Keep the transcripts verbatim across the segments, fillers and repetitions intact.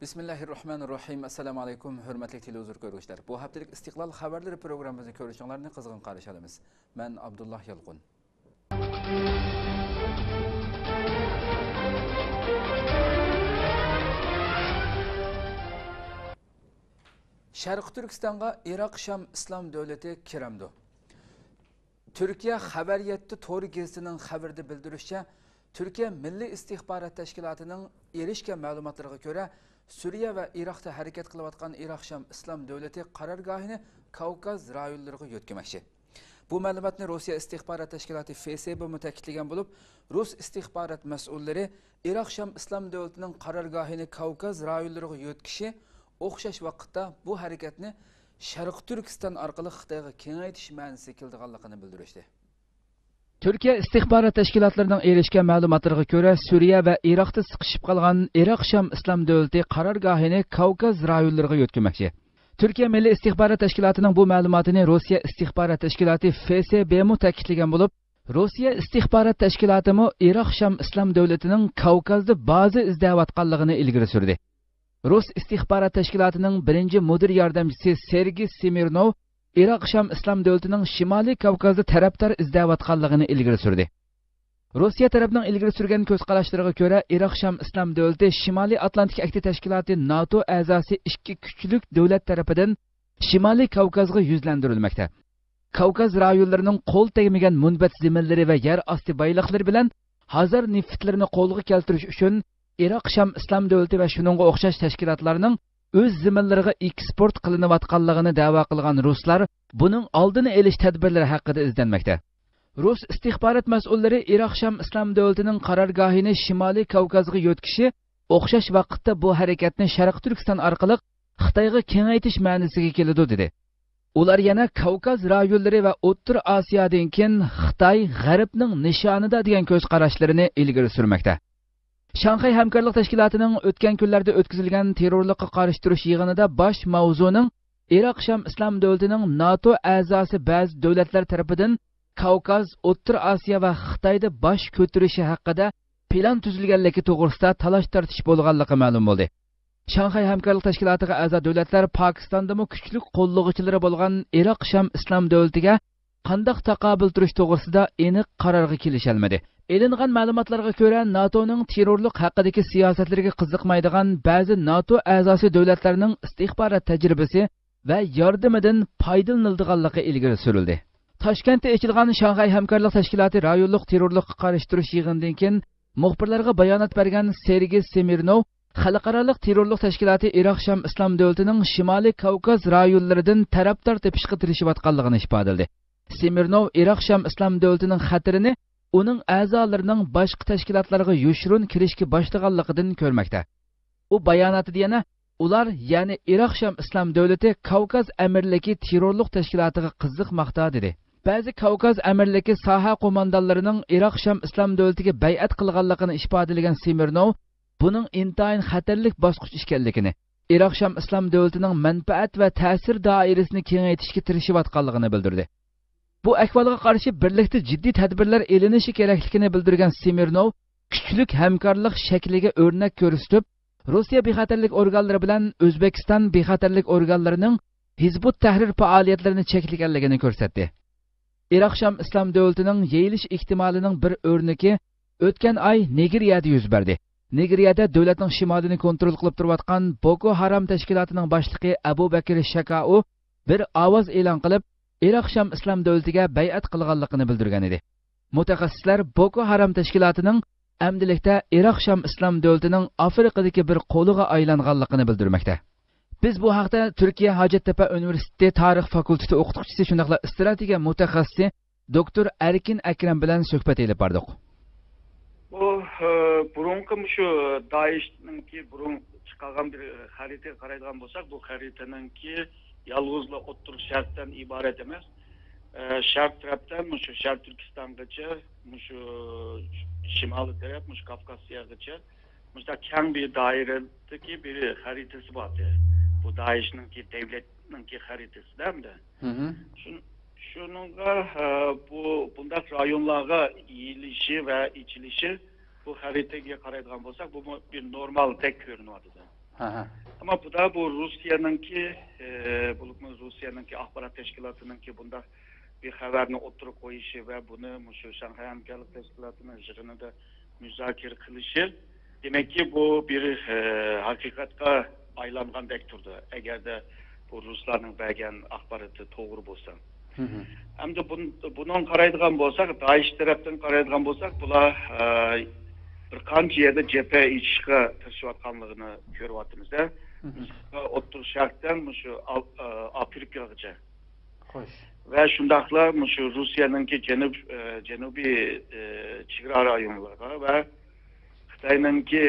بىسمىللاھىررەھمانىررەھىم. ئەسسالامۇ ئەلەيكۇم، ھۆرمەتلىك تېلېۋىزور كۆرگۈچىلەر. بۇ ھەپتىلىك ئىستىقلال خەۋەرلىرى پروگراممىمىزنى كۆرۈشۈڭلارنى قىزغىن قارشى ئالىمىز. مەن ئابدۇللا يالقۇن. شەرقىي تۈركىستانغا ئىراق شام ئىسلام دۆلىتى كىرەمدۇ؟ تۈركىيە خەۋەر يەتتە تور گېزىتىنىڭ خەۋىرىدە بىلدۈرۈشىچە، تۈركىيە مىللىي ئىستىخبارات تەشكىلاتىنىڭ ئېرىشكەن مەلۇماتلىرىغا كۆرە، سۈرىيە ۋە ئىراقتا ھەرىكەت قىلىۋاتقان ئىراق شام ئىسلام دۆلىتى قارارگاھىنى كاۋكاز رايونلىرىغا يۆتكىمەكچى. بۇ مەلۇماتنى روسىيە ئىستىخبارات تەشكىلاتى فېسېبمۇ تەكىتلىگەن بولۇپ، رۇس ئىستىخبارات مەسئۇللىرى ئىراق شام ئىسلام دۆلىتىنىڭ قارارگاھىنى كاۋكاز رايونلىرىغا يۆتكىشى ئوخشاش ۋاقىتتا بۇ ھەرىكەتنى شەرقىي تۈركىستان ئارقىلىق خىتايغا كېڭەيتىش مەنىسىگە كېلىدىغانلىقىنى بىلدۈرۈشتى. تۈركىيە ئىستىخبارات تەشكىلاتلىرىنىڭ ئېرىشكەن مەلۇماتلىرىغا كۆرە، سۈرىيە ۋە ئىراقتا سىقىشىپ قالغان ئىراق شام ئىسلام دۆلىتى قارارگاھىنى كاۋكاز رايونلىرىغا يۆتكىمەكچى. تۈركىيە مىللىي ئىستىخبارات تەشكىلاتىنىڭ بۇ مەلۇماتىنى روسىيە ئىستىخبارات تەشكىلاتى فېسېبمۇ تەكىتلىگەن بولۇپ، روسىيە ئىستىخبارات تەشكىلاتىمۇ ئىراق شام ئىسلام دۆلىتىنىڭ كاۋكازدا بازا ئىزدەۋاتقانلىقىنى ئىلگىرى سۈردى. رۇس ئىستىخبارات تەشكىلاتىنىڭ بىرىنچى مۇدىر ياردەمچىسى سېرگېي سىمىرنوۋ ئىراق شام ئىسلام دۆلىتىنىڭ شىمالىي كاۋكازدا تەرەپدار ئىزدەۋاتقانلىقىنى ئىلگىرى سۈردى. روسىيە تەرەپنىڭ ئىلگىرى سۈرگەن كۆز قاراشلىرىغا كۆرە، ئىراق شام ئىسلام دۆلىتى شىمالىي ئاتلانتىك ئەھدى تەشكىلاتى ناتو ئەزاسى ئىككى كۈچلۈك دۆلەت تەرىپىدىن شىمالىي كاۋكازغا يۈزلەندۈرۈلمەكتە. كاۋكاز رايونلىرىنىڭ قول تەگمىگەن مۇنبەت زېمىنلىرى ۋە يەر ئاستى بايلىقلىرى بىلەن ھازار نېفىتلىرىنى قولغا كەلتۈرۈش ئۈچۈن ئىراق شام ئىسلام دۆلىتى ۋە شۇنىڭغا ئوخشاش تەشكىلاتلارنىڭ ئۆز زېمىنلىرىغا ئېكسپورت قىلىنىۋاتقانلىقىنى دەۋا قىلغان رۇسلار بۇنىڭ ئالدىنى ئېلىش تەدبىرلىرى ھەققىدە ئىزدەنمەكتە. رۇس ئىستىخبارات مەسئۇللىرى ئىراق شام ئىسلام دۆلىتىنىڭ قارارگاھىنى شىمالىي كاۋكازغا يۆتكىشى ئوخشاش ۋاقىتتا بۇ ھەرىكەتنى شەرقىي تۈركىستان ئارقىلىق خىتايغا كېڭەيتىش مەنىسىگە كېلىدۇ، دېدى. ئۇلار يەنە كاۋكاز رايونلىرى ۋە ئوتتۇرا ئاسىيادىن كېيىن خىتاي غەربنىڭ نىشانىدا دېگەن كۆز قاراشلىرىنى ئىلگىرى سۈرمەكتە. شاڭخەي ھەمكارلىق تەشكىلاتىنىڭ ئۆتكەن كۈنلەردە ئۆتكۈزۈلگەن تېررورلۇققا قارشى تۇرۇش يىغىنىدا باش ماۋزۇنىڭ ئىراق شام ئىسلام دۆلىتىنىڭ ناتو ئەزاسى بەزى دۆلەتلەر تەرىپىدىن كاۋكاز، ئوتتۇرا ئاسىيا ۋە خىتايدا باش كۆتۈرۈشى ھەققىدە پىلان تۈزۈلگەنلىكى توغرىسىدا تالاش-تارتىش بولغانلىقى مەلۇم بولدى. شاڭخەي ھەمكارلىق تەشكىلاتىغا ئەزا دۆلەتلەر پاكىستاندىمۇ كۈچلۈك قوللىغۇچىلىرى بولغان ئىراق شام ئىسلام دۆلىتىگە قانداق تاقابىل تۇرۇش توغرىسىدا ئېنىق قارارغا كېلىشەلمىدى. ئېلىنغان مەلۇماتلارغا كۆرە، ناتونىڭ تېررورلۇق ھەققىدىكى سىياسەتلىرىگە قىزىقمايدىغان بەزى ناتو ئەزاسى دۆلەتلەرنىڭ ئىستىخبارات تەجرىبىسى ۋە ياردىمىدىن پايدىلىنىلىدىغانلىقى ئىلگىرى سۈرۈلدى. تاشكەنتتە ئېچىلغان شاڭخەي ھەمكارلىق تەشكىلاتى رايونلۇق تېررورلۇققا قارشى تۇرۇش يىغىنىدىن كېيىن مۇخبىرلارغا بايانات بەرگەن سېرگېي سېمىرنوۋ، خەلقئارالىق تېررورلۇق تەشكىلاتى ئىراق شام ئىسلام دۆلىتىنىڭ شىمالىي كاۋكاز رايونلىرىدىن تەرەپدار تېپىشقا تىرىشىۋاتقانلىقىنى ئىپادىلىدى. سېمىرنوۋ ئىراق شام ئىسلام دۆلىتىنىڭ خەتىرىنى ئۇنىڭ ئەزالىرىنىڭ باشقا تەشكىلاتلارغا يوشۇرۇن كىرىشكە باشلىغانلىقىدىن كۆرمەكتە. ئۇ باياناتىدا يەنە، ئۇلار، يەنى ئىراق شام ئىسلام دۆلىتى كاۋكاز ئەمىرلىكى تېررورلۇق تەشكىلاتىغا قىزىقماقتا، دېدى. بەزى كاۋكاز ئەمىرلىكى ساھە قوماندانلىرىنىڭ ئىراق شام ئىسلام دۆلىتىگە بەيئەت قىلغانلىقىنى ئىپادىلىگەن سېمىرنوۋ، بۇنىڭ ئىنتايىن خەتەرلىك باسقۇچ ئىكەنلىكىنى، ئىراق شام ئىسلام دۆلىتىنىڭ مەنپەئەت ۋە تەسىر دائىرىسىنى كېڭەيتىشكە تىرىشىۋاتقانلىقىنى بىلدۈردى. بۇ ئەھۋالغا قارشى بىرلىكتە جىددىي تەدبىرلەر ئېلىنىشى كېرەكلىكىنى بىلدۈرگەن سېمىرنوۋ كۈچلۈك ھەمكارلىق شەكلىگە ئۆرنەك كۆرسىتىپ، روسىيە بىخەتەرلىك ئورگانلىرى بىلەن ئۆزبېكىستان بىخەتەرلىك ئورگانلىرىنىڭ ھىزبۇت تەھرىر پائالىيەتلىرىنى چەكلىگەنلىكىنى كۆرسەتتى. ئىراق شام ئىسلام دۆلىتىنىڭ يېيىلىش ئېھتىمالىنىڭ بىر ئۆرنىكى ئۆتكەن ئاي نىگېرىيەدە يۈز بەردى. نىگېرىيەدە دۆلەتنىڭ شىمالىنى كونترول قىلىپ تۇرۇۋاتقان بوكو ھارام تەشكىلاتىنىڭ باشلىقى ئەبۇ بەكرى شاكائۇ بىر ئاۋاز ئېلان قىلىپ، ئىراق شام ئىسلام دۆلىتىگە بەيئەت قىلغانلىقىنى بىلدۈرگەن ئىدى. مۇتەخەسسىسلەر بوكو ھارام تەشكىلاتىنىڭ ئەمدىلىكتە ئىراق شام ئىسلام دۆلىتىنىڭ ئافرىقىدىكى بىر قولىغا ئايلانغانلىقىنى بىلدۈرمەكتە. بىز بۇ ھەقتە تۈركىيە ھاجەتتەپە ئۇنىۋېرسىتېتى تارىخ فاكۇلتېتى ئوقۇتقۇچىسى، شۇنداقلا ئىستراتېگىيە مۇتەخەسسىسى دوكتور ئەركىن ئەكرەم بىلەن سۆھبەت ئېلىپ باردۇق. بۇ، ئە، بۇرۇنقى مۇشۇ دائىشنىڭكى بۇرۇن چىقارغان بىر خەرىتىگە قارايدىغان بولساق، بۇ خەرىتىنىڭكى يالغۇزلا ئوتتۇرا شەرقتىن ئىبارەت ئەمەس. ئە، شەرق تەرەپتىن مۇشۇ شەرقىي تۈركىستانغىچە، مۇشۇ شىمالىي تەرەپ، مۇشۇ كاۋكاسىيەگىچە مۇشۇنداق كەڭ بىر دائىرىدىكى بىر خەرىتىسى بار ئىدى. بۇ دائىشنىڭكى، دەۋلەتنىڭكى خەرىتىسىدە ئەمدى. مھم. شۇ-، شۇنىڭغا، ئە، بۇ، بۇنداق رايونلارغا يېيىلىشى ۋە ئېچىلىشى بۇ خەرىتىگە قارايدىغان بولساق، بۇمۇ بىر نورمالدەك كۆرۈنۈۋاتىدۇ. ئەمما بۇدا بۇ روسىيەنىڭكى، ئە، بولۇپمۇ روسىيەنىڭكى ئاخبارات تەشكىلاتىنىڭكى بۇنداق بىر خەۋەرنى ئوتتۇرىغا قويۇشى ۋە بۇنى مۇشۇ شاڭخەي ھەمكارلىق تەشكىلاتىنىڭ يىغىنىدا مۇزاكىرە قىلىشى، دېمەككى، بۇ بىر، ئە، ھەقىقەتكە ئايلانغاندەك تۇرىدۇ، ئەگەردە بۇ رۇسلارنىڭ بەرگەن ئاخباراتى توغرا بولسا. ئەمدى بۇن-، بۇنىڭ قارايدىغان بولساق، دائىش تەرەپتىن قارايدىغان بولساق، بۇلار، ئە، بىر قانچە يەردە جەبھە ئېچىشقا تىرىشىۋاتقانلىقىنى كۆرۈۋاتىمىز-دە. مىسالغا، ئوتتۇرا شەرقتىن مۇشۇ ئاپ-، ئە، ئافرىقىغىچە. خوش. ۋە شۇنداقلا مۇشۇ روسىيەنىڭكى جەنۇب-، ئە، جەنۇبىي، ئە، چېگرا رايونلىرىغا ۋە خىتاينىڭكى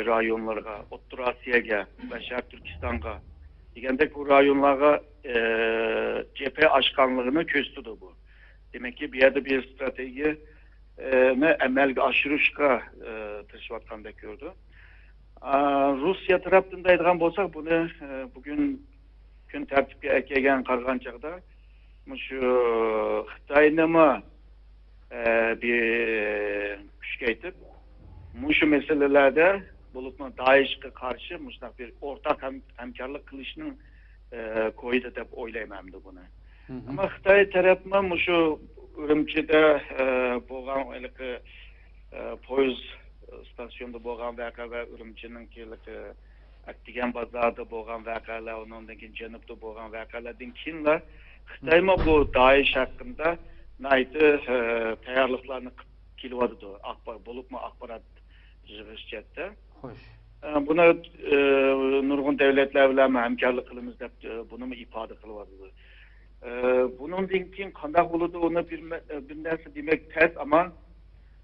رايونلىرىغا، ئوتتۇرا ئاسىياگە ۋە شەرقىي تۈركىستانغا دېگەندەك بۇ رايونلارغا، ئە، جەبھە ئاچقانلىقىنى كۆرسىتىدۇ بۇ. دېمەككى، بۇ يەردە بىر ستراتېگىيە، ئە، نى ئەمەلگە ئاشۇرۇشقا، ئە، تىرىشىۋاتقاندەك كۆرىدۇ. ئا، روسىيە تەرەپتىن دەيدىغان بولساق، بۇنى، ئە، بۈگۈن كۈن تەرتىپكە ئەكەلگەن قارىغان چاغدا، مۇشۇ خىتاينىمۇ، ئە، بىر كۈچەيتىپ، مۇشۇ مەسىلىلەردە، بولۇپمۇ دائىشقا قارشى مۇشۇنداق بىر ئورتاق ھەم-، ھەمكارلىق قىلىشنىڭ، ئە، كويىدا دەپ ئويلايمەن ئەمدى بۇنى. ئەمما خىتاي تەرەپمۇ مۇشۇ ئۈرۈمچىدە، ئە، بولغان ھېلىقى، ئە، پويىز ئىستانسىيوندا بولغان ۋەقە ۋە ئۈرۈمچىنىڭكى ھېلىقى ئەتىگەن بازاردا بولغان ۋەقەلەر، ئۇنىڭدىن كېيىن جەنۇبتا بولغان ۋەقەلەردىن كېيىنلا خىتايمۇ بۇ دائىش ھەققىدە ناھايىتى، ئە، تەييارلىقلارنى قىلىپ كېلىۋاتىدۇ. ئاخبار-، بولۇپمۇ ئاخبارات يىغىش جەھەتتە. خوش. ئە، بۇنى، ئە، نۇرغۇن دۆلەتلەر بىلەن ھەمكارلىق قىلىمىز دەپ، ئە، بۇنىمۇ ئىپادە قىلىۋاتىدۇ. ئە، بۇنىڭدىن كېيىن قانداق بولىدۇ، ئۇنى بىر مە-، بىر نەرسە دېمەك تەس، ئەمما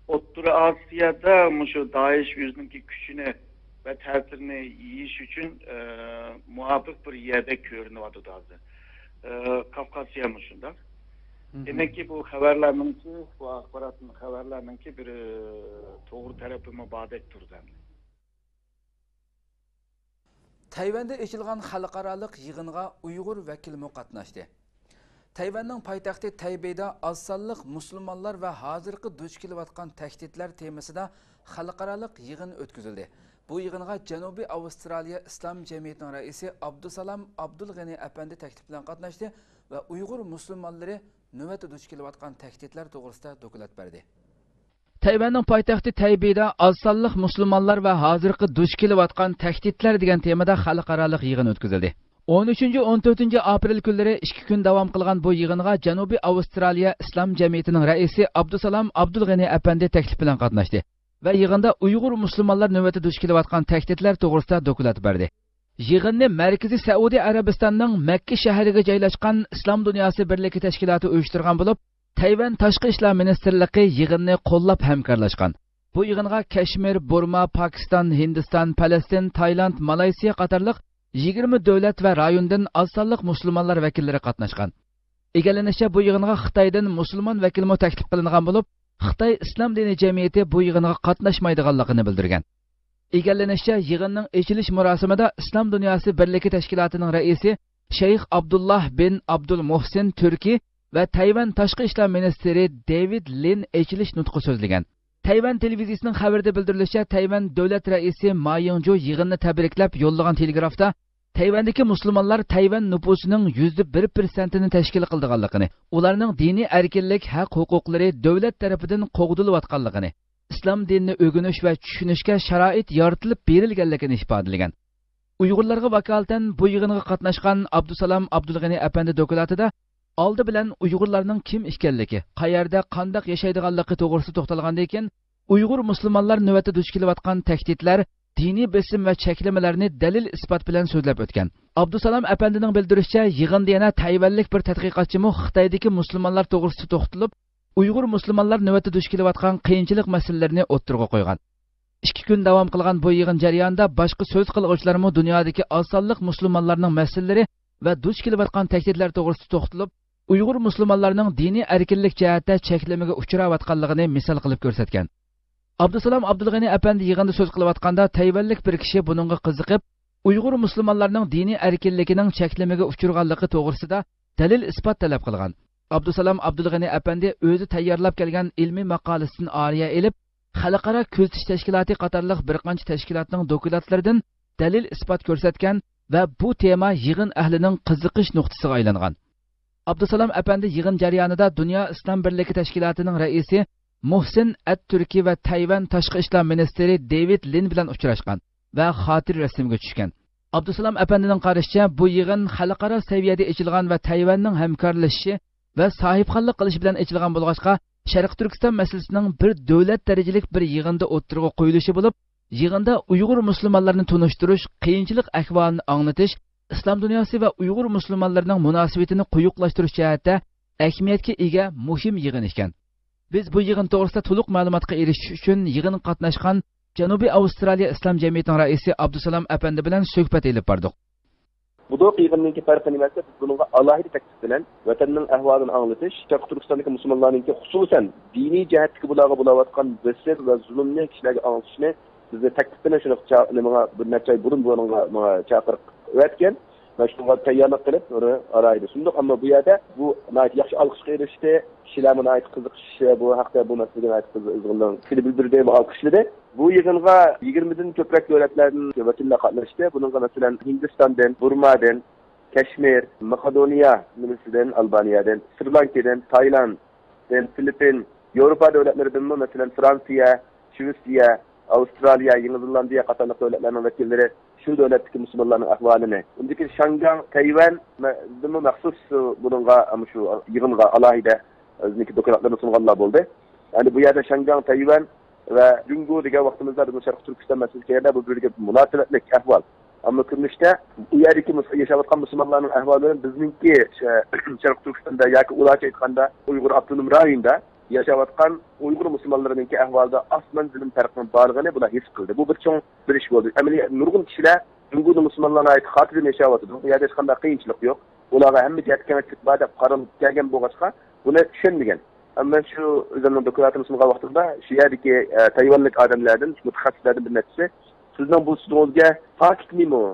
ئوتتۇرا ئاسىيادا مۇشۇ دائىش ئۆزىنىڭكى كۈچىنى ۋە تەسىرىنى يېيىش ئۈچۈن، ئە، مۇۋاپىق بىر يەردەك كۆرۈنۈۋاتىدۇ ھازىر. ئە، كاۋكازىيەمۇ شۇنداق. دېمەككى، بۇ خەۋەرلەرنىڭكى، بۇ ئاخبارات خەۋەرلەرنىڭكى بىر، ئە، توغرا تەرىپىمۇ باردەك تۇرىدۇ ئەمدى. تەيۋەندە ئېچىلغان خەلقئارالىق يىغىنغا ئۇيغۇر ۋەكىلىمۇ قاتناشتى. تەيۋەننىڭ پايتەختى تەيبېيدا ئاز سانلىق مۇسۇلمانلار ۋە ھازىرقى دۇچ كېلىۋاتقان تەھدىتلەر تېمىسىدا خەلقئارالىق يىغىن ئۆتكۈزۈلدى. بۇ يىغىنغا جەنۇبىي ئاۋسترالىيە ئىسلام جەمئىيىتىنىڭ رەئىسى ئابدۇسالام ئابدۇلغېنى ئەپەندى تەكلىپ بىلەن قاتناشتى ۋە ئۇيغۇر مۇسۇلمانلىرى نۆۋەتتە دۇچ كېلىۋاتقان تەھدىتلەر توغرىسىدا دوكلات بەردى. تەيۋەننىڭ پايتەختى تەيبېيدا ئاز سانلىق مۇسۇلمانلار ۋە ھازىرقى دۇچ كېلىۋاتقان تەھدىتلەر دېگەن تېمىدا خەلقئارالىق يىغىن ئۆتكۈزۈلدى. ئون ئۈچىنچى، ئون تۆتىنچى ئاپرېل كۈنلىرى ئىككى كۈن داۋام قىلغان بۇ يىغىنغا جەنۇبىي ئاۋسترالىيە ئىسلام جەمئىيىتىنىڭ رەئىسى ئابدۇسالام ئابدۇلغېنى ئەپەندى تەكلىپ بىلەن قاتناشتى ۋە يىغىندا ئۇيغۇر مۇسۇلمانلار نۆۋەتتە دۇچ كېلىۋاتقان تەھدىتلەر توغرىسىدا دوكلات بەردى. يىغىننى مەركىزىي سەئۇدى ئەرەبىستاننىڭ مەككە شەھىرىگە جايلاشقان ئىسلام دۇنياسى بىرلىكى تەشكىلاتى ئۇيۇشتۇرغان بولۇپ، تەيۋەن تاشقى ئىشلار مىنىستىرلىقى يىغىننى قوللاپ ھەمكارلاشقان. بۇ يىغىنغا كەشمىر، بۇرما، پاكىستان، ھىندىستان، پەلەستىن، تايلاند، مالايسىيا قاتارلىق يىگىرمە دۆلەت ۋە رايوندىن ئاز سانلىق مۇسۇلمانلار ۋەكىللىرى قاتناشقان. ئىگىلىنىشىچە، بۇ يىغىنغا خىتايدىن مۇسۇلمان ۋەكىلمۇ تەكلىپ قىلىنغان بولۇپ، خىتاي ئىسلام دىنى جەمئىيىتى بۇ يىغىنغا قاتناشمايدىغانلىقىنى بىلدۈرگەن. ئىگىلىنىشىچە، يىغىننىڭ ئېچىلىش مۇراسىمىدا ئىسلام دۇنياسى بىرلىكى تەشكىلاتىنىڭ رەئىسى شەيخ ئابدۇللاھ بىن ئابدۇل مۇھسىن تۈركىي ۋە تەيۋەن تاشقى ئىشلار مىنىستىرى دېۋىد لىن ئېچىلىش نۇتقى سۆزلىگەن. تەيۋەن تېلېۋىزىيىسىنىڭ خەۋىرىدە بىلدۈرۈلۈشىچە، تەيۋەن دۆلەت رەئىسى ما يىڭجۇ يىغىننى تەبرىكلەپ يوللىغان تېلېگرافتا، تەيۋەندىكى مۇسۇلمانلار تەيۋەن نوپۇسىنىڭ يۈزدە بىر پىرسەنتىنى تەشكىل قىلىدىغانلىقىنى، ئۇلارنىڭ دىنىي ئەركىنلىك ھەق-ھوقۇقلىرى دۆلەت تەرىپىدىن قوغدىلىۋاتقانلىقىنى، ئىسلام دىنىنى ئۆگىنىش ۋە چۈشىنىشكە شارائىت يارىتىلىپ بېرىلگەنلىكىنى ئىپادىلىگەن. ئۇيغۇرلارغا ۋاكالىتەن بۇ يىغىنغا قاتناشقان ئابدۇسالام ئابدۇلغېنى ئەپەندى دوكلاتىدا ئالدى بىلەن ئۇيغۇرلارنىڭ كىم ئىكەنلىكى، قەيەردە قانداق ياشايدىغانلىقى توغرىسىدا توختالغاندىن كېيىن، ئۇيغۇر مۇسۇلمانلار نۆۋەتتە دۇچ كېلىۋاتقان تەھدىتلەر، دىنىي بېسىم ۋە چەكلىمىلەرنى دەلىل-ئىسپات بىلەن سۆزلەپ ئۆتكەن. ئابدۇسالام ئەپەندىنىڭ بىلدۈرۈشىچە، يىغىندا يەنە تەيۋەنلىك بىر تەتقىقاتچىمۇ خىتايدىكى مۇسۇلمانلار توغرىسىدا توختىلىپ، ئۇيغۇر مۇسۇلمانلار نۆۋەتتە دۇچ كېلىۋاتقان قىيىنچىلىق مەسىلىلىرىنى ئوتتۇرىغا قويغان. ئىككى كۈن داۋام قىلغان بۇ يىغىن جەريانىدا باشقا سۆز قىلغۇچىلارمۇ دۇنيادىكى ئاز سانلىق مۇسۇلمانلارنىڭ مەسىلىلىرى ۋە دۇچ كېلىۋاتقان تەھدىتلەر توغرىسىدا توختىلىپ، ئۇيغۇر مۇسۇلمانلارنىڭ دىنىي ئەركىنلىك جەھەتتە چەكلىمىگە ئۇچراۋاتقانلىقىنى مىسال قىلىپ كۆرسەتكەن. ئابدۇسالام ئابدۇلغېنى ئەپەندى يىغىندا سۆز قىلىۋاتقاندا، تەيۋەنلىك بىر كىشى بۇنىڭغا قىزىقىپ، ئۇيغۇر مۇسۇلمانلارنىڭ دىنىي ئەركىنلىكىنىڭ چەكلىمىگە ئۇچرىغانلىقى توغرىسىدا دەلىل-ئىسپات تەلەپ قىلغان. ئابدۇسالام ئابدۇلغېنى ئەپەندى ئۆزى تەييارلاپ كەلگەن ئىلمىي ماقالىسىدىن ئارىيە ئېلىپ، خەلقئارا كۆزىتىش تەشكىلاتى قاتارلىق بىر قانچە تەشكىلاتنىڭ دوكلاتلىرىدىن دەلىل-ئىسپات كۆرسەتكەن ۋە بۇ تېما يىغىن ئەھلىنىڭ قىزىقىش نۇقتىسىغا ئايلانغان. ئابدۇسالام ئەپەندى يىغىن جەريانىدا دۇنيا ئىسلام بىرلىكى تەشكىلاتىنىڭ رەئىسى مۇھسىن ئەت تۈركى ۋە تەيۋەن تاشقى ئىشلار مىنىستىرى دېۋىد لىن بىلەن ئۇچراشقان ۋە خاتىرە رەسىمگە چۈشكەن. ئابدۇسالام ئەپەندىنىڭ قارىشىچە، بۇ يىغىن خەلقئارا سەۋىيەدە ئېچىلغان ۋە تەيۋەننىڭ ھەمكارلىشىشى ۋە ساھىبخانلىق قىلىشى بىلەن ئېچىلغان بولغاچقا، شەرقىي تۈركىستان مەسىلىسىنىڭ بىر دۆلەت دەرىجىلىك بىر يىغىندا ئوتتۇرىغا قويۇلۇشى بولۇپ، يىغىندا ئۇيغۇر مۇسۇلمانلىرىنى تونۇشتۇرۇش، قىيىنچىلىق ئەھۋالىنى ئاڭلىتىش، ئىسلام دۇنياسى ۋە ئۇيغۇر مۇسۇلمانلىرىنىڭ مۇناسىۋىتىنى قويۇقلاشتۇرۇش جەھەتتە ئەھمىيەتكە ئىگە مۇھىم يىغىن ئىكەن. بىز بۇ يىغىن توغرىسىدا تولۇق مەلۇماتقا ئېرىشىش ئۈچۈن يىغىنغا قاتناشقان جەنۇبىي ئاۋسترالىيە ئىسلام جەمئىيىتىنىڭ رەئىسى ئابدۇسالام ئەپەندى بىلەن سۆھبەت ئېلىپ باردۇق. بۇدۇق يىغىنىنىڭكى پەرقى نېمە دېسە، بىز بۇنىڭغا ئالاھىدە تەكلىپ بىلەن ۋەتەننىڭ ئەھۋالىنى ئاڭلىتىش، شەرقىي تۈركىستاندىكى مۇسۇلمانلارنىڭكى خۇسۇسەن دىنىي جەھەتتىكى بۇلارغا بولۇۋاتقان بېسىم ۋە زۇلۇمنى كىشىلەرگە ئاڭلىتىشنى بىزنى تەكلىپ بىلەن شۇنى چا-، نېمىغا بىر نەچچە ئاي بۇرۇن بۇنىڭغا ماڭا چاقىرىق ئەۋەتكەن. مەن شۇنىڭغا تەييارلىق قىلىپ، ئۇنى ئالاھىدە سۇندۇق. ئەمما بۇ يەردە بۇ ناھايىتى ياخشى ئالقىشقا ئېرىشتى. كىشىلەرمۇ ناھايىتى قىزىقىش بۇ ھەقتە، بۇ مەسىلىگە ناھايىتى قىزىقىش بىلدۈردى ۋە ئالقىشلىدى. بۇ يىغىنغا يىگىرمىدىن كۆپرەك دۆلەتلەردىن ۋەكىللەر قاتناشتى. بۇنىڭغا، مەسىلەن، ھىندىستاندىن، بۇرمادىن، كەشمىر، ماقېدونىيە نېمىسىدىن، ئالبانىيەدىن، سرى لانكىدىن، تايلاندتىن، فىلىپپىن، ياۋروپا دۆلەتلىرىدىنمۇ، مەسىلەن، فرانسىيە، شىۋېتسىيە، ئاۋسترالىيە، يېڭى زېلاندىيە قاتارلىق دۆلەتلەرنىڭ ۋەكىللىرى شۇ دۆلەتتىكى مۇسۇلمانلارنىڭ ئەھۋالىنى، ئۇندىن كېيىن شياڭگاڭ، تەيۋەندىمۇ مەخسۇس بۇنىڭغا، شۇ يىغىنغا ئالاھىدە ئۆزىنىڭكى دوكلاتلىرىنى سۇنغانلار بولدى. يەنى بۇ يەردە شياڭگاڭ، تەيۋەن ۋە جۇڭگو دېگەن ۋاقتىمىزدا بىزنىڭ شەرقىي تۈركىستان مەسىلىسى كەلگەندە بۇ بىر-بىرىگە مۇناسىۋەتلىك ئەھۋال. ئەمما كۆرۈنۈشتە ئۇ يەردىكى مۇس-، ياشاۋاتقان مۇسۇلمانلارنىڭ ئەھۋالى بىلەن بىزنىڭكى شە-، شەرقىي تۈركىستاندا ياكى ئۇلارچە ئېيتقاندا ئۇيغۇر ئاپتونوم رايونىدا ياشاۋاتقان ئۇيغۇر مۇسۇلمانلىرىنىڭكى ئەھۋالىدا ئاسمان زېمىن پەرقىنىڭ بارلىقىنى بۇلار ھېس قىلدى. بۇ بىر چوڭ بىر ئىش بولدى. ئەمەلىي نۇرغۇن كىشىلەر جۇڭگودا مۇسۇلمانلار ناھايىتى خاتىرجەم ياشاۋاتىدۇ. بۇ يەردە ھېچقانداق قىيىنچىلىق يوق. ئۇلارغا ھەممە جەھەتتە كەڭچىلىك بار دەپ قارىلىپ كەلگەن بولغاچقا، بۇنى چۈشەنمىگەن. ئەمما مەن شۇ ئۆزۈمنىڭ دوكلاتىمنى سۇنغان ۋاقتىمدا شۇ يەردىكى، ئە، تەيۋەنلىك ئادەملەردىن، مۇتەخەسسىسلەردىن بىر نەچچىسى، سىزنىڭ بۇ سۈپىتىڭىزگە پاكىتنىمۇ؟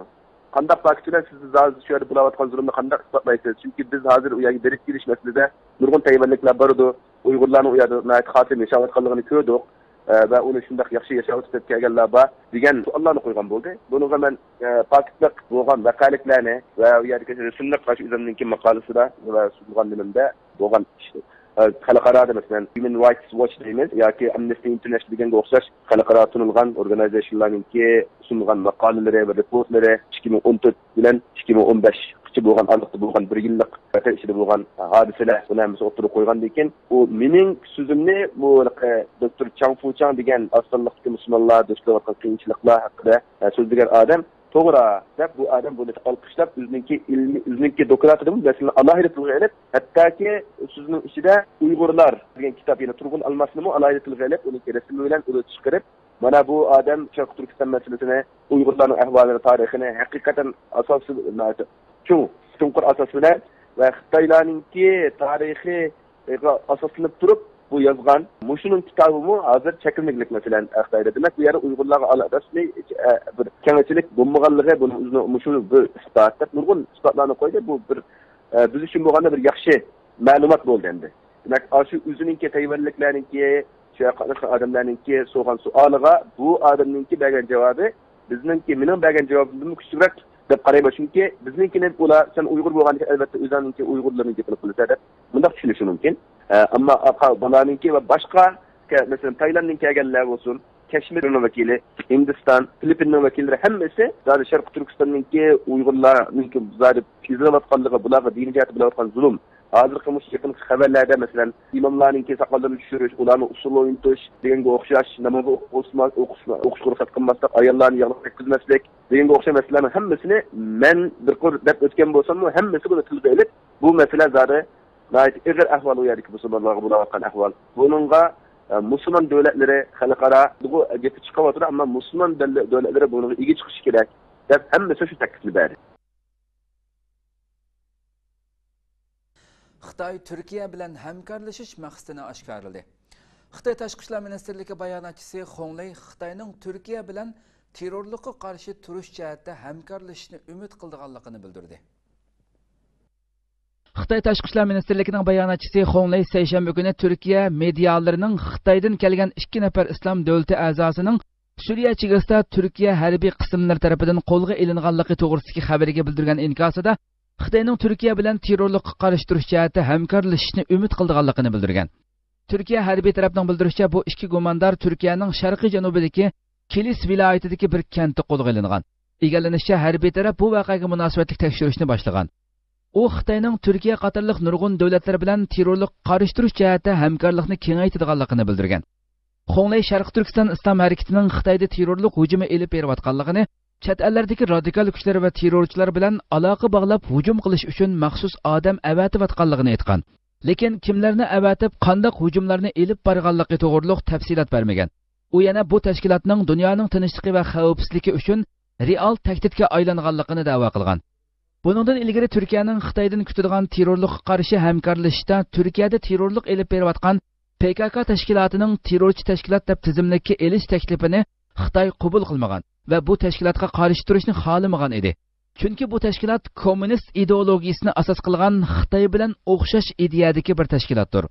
قانداق پاكىت بىلەن سىز ھازىر شۇ يەردە بولاۋاتقان زۇلۇمنى قانداق ئىسپاتلايسىز؟ چۈنكى بىز ھازىر ئۇ يەرگە بېرىپ كېلىش مەسىلىدە نۇرغۇن تەيۋەنلىكلەر بارىدۇ. ئۇيغۇرلارنىڭ ئۇ يەردە ناھايىتى خاتىرجەم ياشاۋاتقانلىقىنى كۆردۇق. ئە، ۋە ئۇنى شۇنداق ياخشى ياشاۋاتىدۇ دەپ كەلگەنلەر بار، دېگەن سوئاللارنى قويغان بولدى. بۇنىڭغا مەن، ئە، پاكىتلىق بولغان ۋەقەلىكلەرنى ۋە ئۇ يەردىكى رەسىملىك ئاشۇ ئۆزۈمنىڭكى ماقالىسىدا ۋە سۇنغان نېمەمدە بولغان ئىشنى، ئە، خەلقئارادا، مەسىلەن، Human Rights Watch دەيمىز ياكى Amnesty International دېگەنگە ئوخشاش خەلقئارا تونۇلغان ئورگانىزېيشنلارنىڭكى سۇنغان ماقالىلىرى ۋە رېپورتلىرى ئىككى مىڭ ئون تۆت بىلەن ئىككى مىڭ ئون بەشقىچە بولغان ئارىلىقتا بولغان بىر يىللىق ۋەتەن ئىچىدە بولغان ھادىسىلەر، بۇنى ھەممىسىنى ئوتتۇرىغا قويغاندىن كېيىن، ئۇ مېنىڭ سۆزۈمنى، بۇ ھېلىقى دوكتور چاڭ فۇچاڭ دېگەن ئاز سانلىقتىكى مۇسۇلمانلار دۇچ كېلىۋاتقان قىيىنچىلىقلار ھەققىدە، ئە، سۆزلىگەن ئادەم توغرا دەپ، بۇ ئادەم بۇنى ئالقىشلاپ، ئۆزىنىڭكى ئىلمىي، ئۆزىنىڭكى دوكلاتىدىمۇ مەسىلىنى ئالاھىدە تىلغا ئېلىپ، ھەتتاكى سۆزىنىڭ ئىچىدە ئۇيغۇرلار دېگەن كىتاب، يەنە تۇرغۇن ئالماسنىمۇ ئالاھىدە تىلغا ئېلىپ، ئۇنىڭكى رەسىمى بىلەن ئۇنى چىقىرىپ، مانا بۇ ئادەم شەرقىي تۈركىستان مەسىلىسىنى، ئۇيغۇرلارنىڭ ئەھۋالىنى، تارىخىنى ھەقىقەتەن ئاساسىي، ناھايىتى چوڭ، چوڭقۇر ئاساس بىلەن ۋە خىتايلارنىڭكى تارىخىغا ئاساسلىنىپ تۇرۇپ بۇ يازغان. مۇشۇنىڭ كىتابىمۇ ھازىر چەكلىمىگلىك، مەسىلەن، خىتايدا. دېمەك، بۇ يەردە ئۇيغۇرلارغا ئالا-، رەسمىي، ئە، بىر كەڭچىلىك بولمىغانلىقى، بۇنىڭ ئۆزىنىڭ مۇشۇ بىر ئىسپات دەپ نۇرغۇن ئىسپاتلارنى قويدى. بۇ بىر، ئە، بىز ئۈچۈن بولغاندا بىر ياخشى مەلۇمات بولدى ئەمدى. دېمەك، ئاشۇ ئۆزىنىڭكى تەيۋەنلىكلەرنىڭكى، شۇ ياققا ئادەملەرنىڭكى سورىغان سوئالىغا بۇ ئادەمنىڭكى بەرگەن جاۋابى بىزنىڭكى، مېنىڭ بەرگەن جاۋابىمدىنمۇ كۈچلۈرەك دەپ قارايمەن. چۈنكى بىزنىڭكىنى ئۇلار، سەن ئۇيغۇر بولغاندىكىن، ئەلۋەتتە، ئۆزۈڭنىڭكى ئۇيغۇرلىرىنىڭ گېپىنى قىلىسەن دەپ مۇنداق چۈشىنىشى مۇمكىن. ئە، ئەمما ئاقا بالانىڭكى ۋە باشقا، كە-، مەسىلەن، تايلاندتىن كەلگەنلەر بولسۇن، كەشمىرنىڭ ۋەكىلى، ھىندىستان، فىلىپپىننىڭ ۋەكىللىرى ھەممىسى زادى شەرقىي تۈركىستاننىڭكى ئۇيغۇرلارنىڭكى زادى ئېزىلىۋاتقانلىقى، بۇلارغا دىنىي جەھەتتە بولۇۋاتقان زۇلۇم، ھازىرقى مۇشۇ يېقىنقى خەۋەرلەردە، مەسىلەن، ئىماملارنىڭكى ساقاللىرىنى چۈشۈرۈش، ئۇلارنى ئۇسسۇلغا ئوينىتىش دېگەنگە ئوخشاش، ناماز ئوقۇش، ئوقۇشقا رۇخسەت قىلماسلىق، ئاياللارنى ياغلىق يەتكۈزمەسلىك دېگەنگە ئوخشاش مەسىلىلەرنىڭ ھەممىسىنى مەن بىر قۇر دەپ ئۆتكەن بولساممۇ، ھەممىسى بۇنى تىلغا ئېلىپ، بۇ مەسىلە زادى ناھايىتى ئېغىر ئەھۋال، ئۇ يەردىكى مۇسۇلمانلارغا بولۇۋاتقان ئەھۋال. بۇنىڭغا، ئە، مۇسۇلمان دۆلەتلىرى خەلقئارا گېپى چىقىۋاتىدۇ، ئەمما مۇسۇلمان دۆل-، دۆلەتلىرى بۇنىڭغا ئىگە چىقىشى كېرەك دەپ ھەممىسى شۇ تەكلىپنى بەردى. خىتاي تۈركىيە بىلەن ھەمكارلىشىش مەقسىتىنى ئاشكارىلىدى. خىتاي تاشقى ئىشلار مىنىستىرلىكى باياناتچىسى خۇڭ لېي خىتاينىڭ تۈركىيە بىلەن تېررورلۇققا قارشى تۇرۇش جەھەتتە ھەمكارلىشىشنى ئۈمىد قىلىدىغانلىقىنى بىلدۈردى. خىتاي تاشقى ئىشلار مىنىستىرلىكىنىڭ باياناتچىسى خۇڭ لېي سەيشەنبە كۈنى تۈركىيە مېدىيالىرىنىڭ خىتايدىن كەلگەن ئىككى نەپەر ئىسلام دۆلىتى ئەزاسىنىڭ سۈرىيە چېگرىسىدا تۈركىيە ھەربىي قىسىملىرى تەرىپىدىن قولغا ئېلىنغانلىقى توغرىسىدىكى خەۋىرىگە بىلدۈرگەن ئىنكاسىدا خىتاينىڭ تۈركىيە بىلەن تېررورلۇققا قارشى تۇرۇش جەھەتتە ھەمكارلىشىشنى ئۈمىد قىلىدىغانلىقىنى بىلدۈرگەن. تۈركىيە ھەربىي تەرەپنىڭ بىلدۈرۈشىچە، بۇ ئىككى گۇماندار تۈركىيەنىڭ شەرقىي جەنۇبىدىكى كىلىس ۋىلايىتىدىكى بىر كەنتتە قولغا ئېلىنغان. ئىگىلىنىشىچە، ھەربىي تەرەپ بۇ ۋەقەگە مۇناسىۋەتلىك تەكشۈرۈشنى باشلىغان. ئۇ خىتاينىڭ تۈركىيە قاتارلىق نۇرغۇن دۆلەتلەر بىلەن تېررورلۇققا قارشى تۇرۇش جەھەتتە ھەمكارلىقنى كېڭەيتىدىغانلىقىنى بىلدۈرگەن. خۇڭلېي شەرقىي تۈركىستان ئىسلام ھەرىكىتىنىڭ خىتايدا تېررورلۇق ھۇجۇمى ئېلىپ بېرىۋاتقانلىقىنى، چەت ئەللەردىكى رادىكال كۈچلەر ۋە تېررورچىلار بىلەن ئالاقە باغلاپ ھۇجۇم قىلىش ئۈچۈن مەخسۇس ئادەم ئەۋەتىۋاتقانلىقىنى ئېيتقان. لېكىن كىملەرنى ئەۋەتىپ، قانداق ھۇجۇملارنى ئېلىپ بارغانلىقى توغرۇلۇق تەپسىلات بەرمىگەن. ئۇ يەنە بۇ تەشكىلاتنىڭ دۇنيانىڭ تىنچلىقى ۋە خەۋپسىزلىكى ئۈچۈن رېئال تەھدىتكە ئايلانغانلىقىنى دەۋا قىلغان. بۇنىڭدىن ئىلگىرى تۈركىيەنىڭ خىتايدىن كۈتىدىغان تېررورلۇققا قارشى ھەمكارلىشىشتا تۈركىيەدە تېررورلۇق ئېلىپ بېرىۋاتقان پى كاك تەشكىلاتىنىڭ تېررورچى تەشكىلات دەپ تىزىملىككە ئېلىش تەكلىپىنى خىتاي قوبۇل قىلمىغان ۋە بۇ تەشكىلاتقا قارشى تۇرۇشنى خالىمىغان ئىدى. چۈنكى بۇ تەشكىلات كوممۇنىست ئىدېئولوگىيىسىنى ئاساس قىلغان خىتاي بىلەن ئوخشاش ئىدىيەدىكى بىر تەشكىلاتتۇر.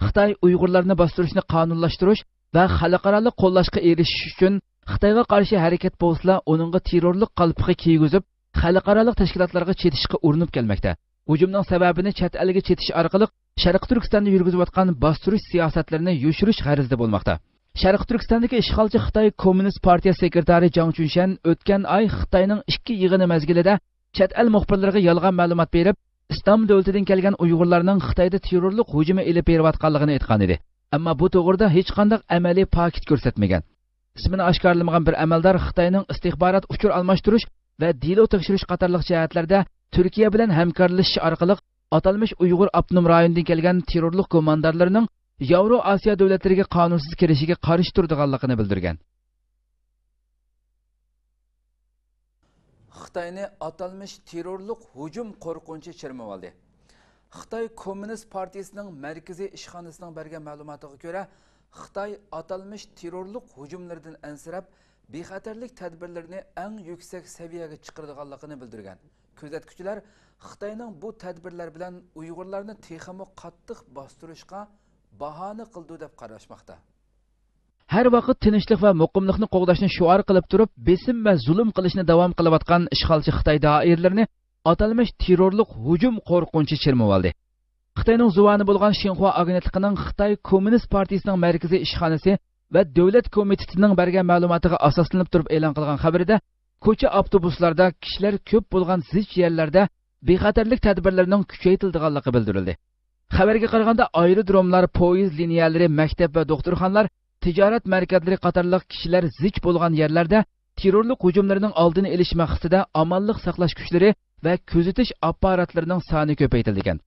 خىتاي ئۇيغۇرلارنى باستۇرۇشنى قانۇنلاشتۇرۇش ۋە خەلقئارالىق قوللاشقا ئېرىشىش ئۈچۈن خىتايغا قارشى ھەرىكەت بولسىلا، ئۇنىڭغا تېررورلۇق قالپىقى كىيگۈزۈپ، خەلقئارالىق تەشكىلاتلارغا چېتىشقا ئۇرۇنۇپ كەلمەكتە. ھۇجۇمنىڭ سەۋەبىنى چەت ئەلگە چېتىش ئارقىلىق شەرقىي تۈركىستاندا يۈرگۈزۈۋاتقان باستۇرۇش سىياسەتلىرىنى يوشۇرۇش غەرىزىدە بولماقتا. شەرقىي تۈركىستاندىكى ئىشغالچى خىتاي كوممۇنىست پارتىيە سېكرېتارى جاڭ چۈنشەن ئۆتكەن ئاي خىتاينىڭ ئىككى يىغىنى مەزگىلىدە چەت ئەل مۇخبىرلىرىغا يالغان مەلۇمات بېرىپ، ئىسلام دۆلىتىدىن كەلگەن ئۇيغۇرلارنىڭ خىتايدا تېررورلۇق ھۇجۇمى ئېلىپ بېرىۋاتقانلىقىنى ئېيتقان ئىدى. ئەمما بۇ توغرىدا ھېچقانداق ئەمەلىي پاكىت كۆرسەتمىگەن. ئىسمىنى ئاشكارىلىمىغان بىر ئەمەلدار خىتاينىڭ ئىستىخبارات ئۇچۇر ئالماشتۇرۇش ۋە دېلو تەكشۈرۈش قاتارلىق جەھەتلەردە تۈركىيە بىلەن ھەمكارلىشىش ئارقىلىق ئاتالمىش ئۇيغۇر ئاپتونوم رايونىدىن كەلگەن تېررورلۇق گۇماندارلىرىنىڭ ياۋرو ئاسىيا دۆلەتلىرىگە قانۇنسىز كىرىشىگە قارشى تۇرىدىغانلىقىنى بىلدۈرگەن. خىتاينى ئاتالمىش تېررورلۇق ھۇجۇم قورقۇنچى چىرمىۋالدى. خىتاي كوممۇنىست پارتىيىسىنىڭ مەركىزىي ئىشخانىسىنىڭ بەرگەن مەلۇماتىغا كۆرە، خىتاي ئاتالمىش تېررورلۇق ھۇجۇملىرىدىن ئەنسىرەپ، بىخەتەرلىك تەدبىرلىرىنى ئەڭ يۈكسەك سەۋىيەگە چىقىرىدىغانلىقىنى بىلدۈرگەن. كۆزەتكۈچىلەر خىتاينىڭ بۇ تەدبىرلەر بىلەن ئۇيغۇرلارنى تېخىمۇ قاتتىق باستۇرۇشقا باھانە قىلىدۇ دەپ قاراشماقتا. ھەر ۋاقىت تىنچلىق ۋە مۇقىملىقنى قوغداشنى شوئار قىلىپ تۇرۇپ، بېسىم ۋە زۇلۇم قىلىشنى داۋام قىلىۋاتقان ئىشغالچى خىتاي دائىرىلىرىنى ئاتالمىش تېررورلۇق ھۇجۇم قورقۇنچى چىرمىۋالدى. خىتاينىڭ زۇۋانى بولغان شىنخۇا ئاگېنتلىقىنىڭ خىتاي كوممۇنىست پارتىيىسىنىڭ مەركىزىي ئىشخانىسى ۋە دۆلەت كومىتېتىنىڭ بەرگەن مەلۇماتىغا ئاساسلىنىپ تۇرۇپ ئېلان قىلغان خەۋىرىدە، كوچا ئاپتوبۇسلاردا كىشىلەر كۆپ بولغان زىچ يەرلەردە بىخەتەرلىك تەدبىرلىرىنىڭ كۈچەيتىلىدىغانلىقى بىلدۈرۈلدى. خەۋەرگە قارىغاندا، ئايرودروملار، پويىز لىنىيەلىرى، مەكتەپ ۋە دوختۇرخانىلار، تىجارەت مەركەزلىرى قاتارلىق كىشىلەر زىچ بولغان يەرلەردە تېررورلۇق ھۇجۇملىرىنىڭ ئالدىنى ئېلىش مەقسىتىدە ئامانلىق ساقلاش كۈچلىرى ۋە كۆزىتىش ئاپپاراتلىرىنىڭ سانى كۆپەيتىلگەن.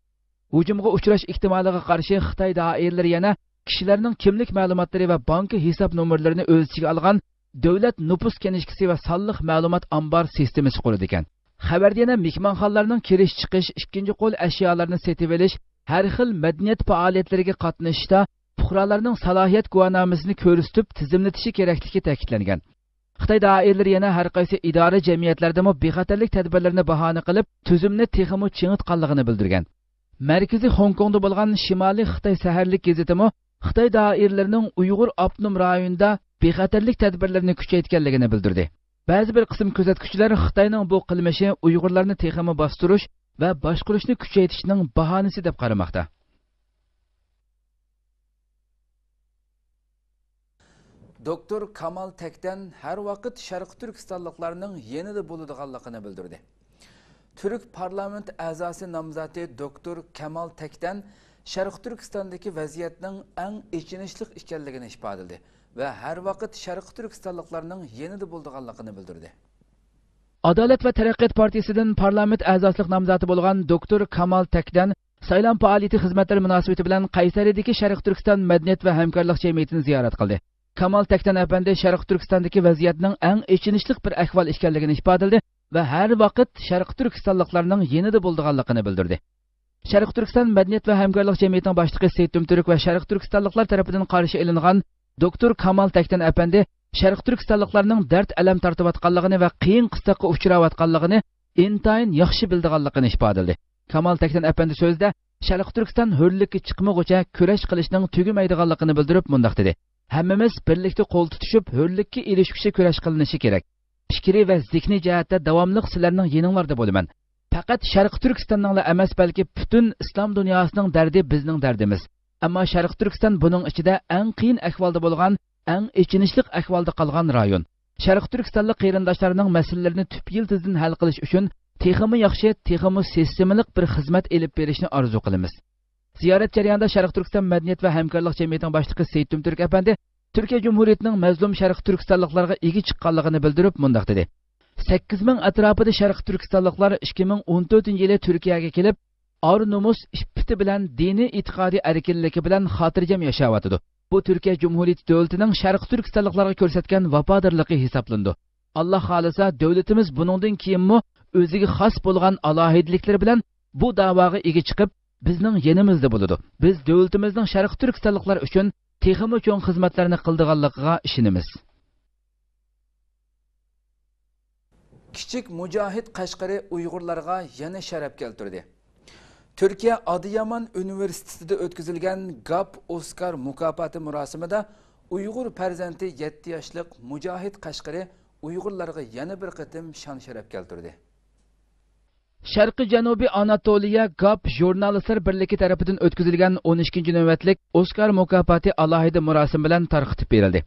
ھۇجۇمغا ئۇچراش ئېھتىمالىغا قارشى خىتاي دائىرىلىرى يەنە كىشىلەرنىڭ كىملىك مەلۇماتلىرى ۋە بانكا ھېساب نومۇرلىرىنى ئۆز ئىچىگە ئالغان دۆلەت نوپۇس كىنىشكىسى ۋە سانلىق مەلۇمات ئامبار سىستېمىسى قۇرىدىكەن. خەۋەردە يەنە مېھمانخانىلارنىڭ كىرىش-چىقىش، ئىككىنچى قول ئەشيالارنى سېتىۋېلىش، ھەر خىل مەدەنىيەت پائالىيەتلىرىگە قاتنىشىشتا پۇقرالارنىڭ سالاھىيەت گۇۋاھنامىسىنى كۆرسىتىپ تىزىملىتىشى كېرەكلىكى تەكىتلەنگەن. خىتاي دائىرىلىرى يەنە ھەر قايسى ئىدارە، جەمئىيەتلەردىمۇ بىخەتەرلىك تەدبىرلىرىنى باھانە قىلىپ، تۈزۈمنى تېخىمۇ چىڭىتقانلىقىنى بىلدۈرگەن. مەركىزى خوڭكوڭدا بولغان شىمالىي خىتاي سەھەرلىك گېزىتىمۇ خىتاي دائىرىلىرىنىڭ ئۇيغۇر ئاپتونوم رايونىدا بىخەتەرلىك تەدبىرلىرىنى كۈچەيتكەنلىكىنى بىلدۈردى. بەزى بىر قىسىم كۆزەتكۈچىلەر خىتاينىڭ بۇ قىلمىشى ئۇيغۇرلارنى تېخىمۇ باستۇرۇش ۋە باشقۇرۇشنى كۈچەيتىشنىڭ باھانىسى دەپ قارىماقتا. دوكتور كامال تەكتەن ھەر ۋاقىت شەرقىي تۈركىستانلىقلارنىڭ يېنىدا بولىدىغانلىقىنى بىلدۈردى. تۈرك پارلامېنت ئەزاسى نامزاتى دوكتور كامال تەكتەن شەرقىي تۈركىستاندىكى ۋەزىيەتنىڭ ئەڭ ئېچىنىشلىق ئىكەنلىكىنى ئىپادىلىدى ۋە ھەر ۋاقىت شەرقىي تۈركىستانلىقلارنىڭ يېنىدا بولىدىغانلىقىنى بىلدۈردى. ئادالەت ۋە تەرەققىيات پارتىيىسىدىن پارلامېنت ئەزاسىلىق نامزاتى بولغان دوكتور كامال تەكدەن سايلام پائالىيىتى خىزمەتلىرى مۇناسىۋىتى بىلەن قەيسەرىدىكى شەرقىي تۈركىستان مەدەنىيەت ۋە ھەمكارلىق جەمئىيىتىنى زىيارەت قىلدى. كامال تەكدەن ئەپەندى شەرقىي تۈركىستاندىكى ۋەزىيەتنىڭ ئەڭ ئېچىنىشلىق بىر ئەھۋال ئىكەنلىكىنى ئىپادىلىدى ۋە ھەر ۋاقىت شەرقىي تۈركىستانلىقلارنىڭ يېنىدا بولىدىغانلىقىنى بىلدۈردى. شەرقىي تۈركىستان مەدەنىيەت ۋە ھەمكارلىق جەمئىيىتىنىڭ باشلىقى سېيىت تۈمتۈرك ۋە شەرقىي تۈركىستانلىقلار تەرىپىدىن قارشى ئېلىنغان دوكتور كامال تەكدەن ئەپەندى شەرقىي تۈركىستانلىقلارنىڭ دەرد-ئەلەم تارتىۋاتقانلىقىنى ۋە قىيىن-قىستاققا ئۇچراۋاتقانلىقىنى ئىنتايىن ياخشى بىلىدىغانلىقىنى ئىپادىلىدى. كامال تەكدەن ئەپەندى سۆزىدە شەرقىي تۈركىستان ھۆرلۈككە چىقمىغۇچە كۈرەش قىلىشنىڭ تۈگىمەيدىغانلىقىنى بىلدۈرۈپ مۇنداق دېدى: ھەممىمىز بىرلىكتە قول تۇتۇشۇپ، ھۆرلۈككە ئېرىشكۈچە كۈرەش قىلىنىشى كېرەك. پىكرىي ۋە زېھنىي جەھەتتە داۋاملىق سىلەرنىڭ يېنىڭلاردا بولىمەن. پەقەت شەرقىي تۈركىستاننىڭلا ئەمەس، بەلكى پۈتۈن ئىسلام دۇنياسىنىڭ دەردى بىزنىڭ دەردىمىز. ئەمما شەرقىي تۈركىستان بۇنىڭ ئىچىدە ئەڭ قىيىن ئەھۋالدا بولغان، ئەڭ ئېچىنىشلىق ئەھۋالدا قالغان رايون. شەرقىي تۈركىستانلىق قېرىنداشلارنىڭ مەسىلىلىرىنى تۈپ يىلتىزىدىن ھەل قىلىش ئۈچۈن تېخىمۇ ياخشى، تېخىمۇ سىستېمىلىق بىر خىزمەت ئېلىپ بېرىشنى ئارزۇ قىلىمىز. زىيارەت جەريانىدا شەرقىي تۈركىستان مەدەنىيەت ۋە ھەمكارلىق جەمئىيىتىنىڭ باشلىقى سېيىت تۈمتۈرك ئەپەندى تۈركىيە جۇمھۇرىيىتىنىڭ مەزلۇم شەرقىي تۈركىستانلىقلارغا ئىگە چىققانلىقىنى بىلدۈرۈپ مۇنداق دېدى: سەككىز مىڭ ئەتراپىدا شەرقىي تۈركىستانلىقلار ئىككى مىڭ ئون تۆتىنچى يىلى تۈركىيەگە كېلىپ، ئار-نومۇس، ئىپپىتى بىلەن، دىنىي ئېتىقادىي ئەركىنلىكى بىلەن خاتىرجەم ياشاۋاتىدۇ. بۇ تۈركىيە جۇمھۇرىيىتى دۆلىتىنىڭ شەرقىي تۈركىستانلىقلارغا كۆرسەتكەن ۋاپادارلىقى ھېسابلىنىدۇ. ئاللا خالىسا، دۆلىتىمىز بۇنىڭدىن كېيىنمۇ ئۆزىگە خاس بولغان ئالاھىدىلىكلىرى بىلەن بۇ داۋاغا ئىگە چىقىپ، بىزنىڭ يېنىمىزدا بولىدۇ. بىز دۆلىتىمىزنىڭ شەرقىي تۈركىستانلىقلار ئۈچۈن تېخىمۇ چوڭ خىزمەتلەرنى قىلىدىغانلىقىغا ئىشىنىمىز. كىچىك مۇجاھىد قەشقىرى ئۇيغۇرلارغا يەنە شەرەپ كەلتۈردى. تۈركىيە ئادىيامان ئۇنىۋېرسىتېتىدا ئۆتكۈزۈلگەن گاپ ئوسكار مۇكاپاتى مۇراسىمىدا ئۇيغۇر پەرزەنتى يەتتە ياشلىق مۇجاھىد قەشقىرى ئۇيغۇرلارغا يەنە بىر قېتىم شان-شەرەپ كەلتۈردى. شەرقىي جەنۇبىي ئاناتولىيە گاپ ژۇرنالىستلار بىرلىكى تەرىپىدىن ئۆتكۈزۈلگەن ئون ئىككىنچى نۆۋەتلىك ئوسكار مۇكاپاتى ئالاھىدە مۇراسىم بىلەن تارقىتىپ بېرىلدى.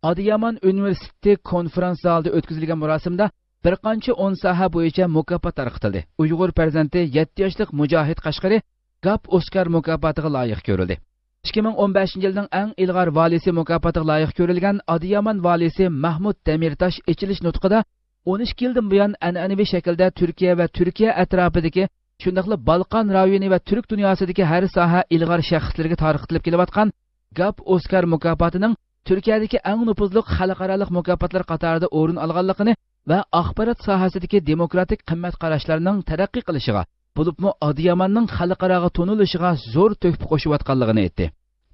ئادىيامان ئۇنىۋېرسىتېتى كونفرانس زالىدا ئۆتكۈزۈلگەن مۇراسىمدا بىر قانچە ئون ساھە بويىچە مۇكاپات تارقىتىلدى. ئۇيغۇر پەرزەنتى يەتتە ياشلىق مۇجاھىد قەشقىرى گاپ ئوسكار مۇكاپاتىغا لايىق كۆرۈلدى. ئىككى مىڭ ئون بەشىنچى يىلنىڭ ئەڭ ئىلغار ۋالىسى مۇكاپاتىغا لايىق كۆرۈلگەن ئادىيامان ۋالىسى مەھمۇت دەمىرتاش ئېچىلىش نۇتقىدا ئون ئىككى يىلدىن بۇيان ئەنئەنىۋى شەكىلدە تۈركىيە ۋە تۈركىيە ئەتراپىدىكى، شۇنداقلا بالقان رايونى ۋە تۈرك دۇنياسىدىكى ھەر ساھە ئىلغار شەخسلىرىگە تارقىتىلىپ كېلىۋاتقان گاپ ئوسكار مۇكاپاتىنىڭ تۈركىيەدىكى ئەڭ نوپۇزلۇق خەلقئارالىق مۇكاپاتلار قاتارىدا ئورۇن ئالغانلىقىنى ۋە ئاخبارات ساھەسىدىكى دېموكراتىك قىممەت قاراشلارنىڭ تەرەققىي قىلىشىغا، بولۇپمۇ ئادىياماننىڭ خەلقئاراغا تونۇلۇشىغا زور تۆھپە قوشۇۋاتقانلىقىنى ئېيتتى.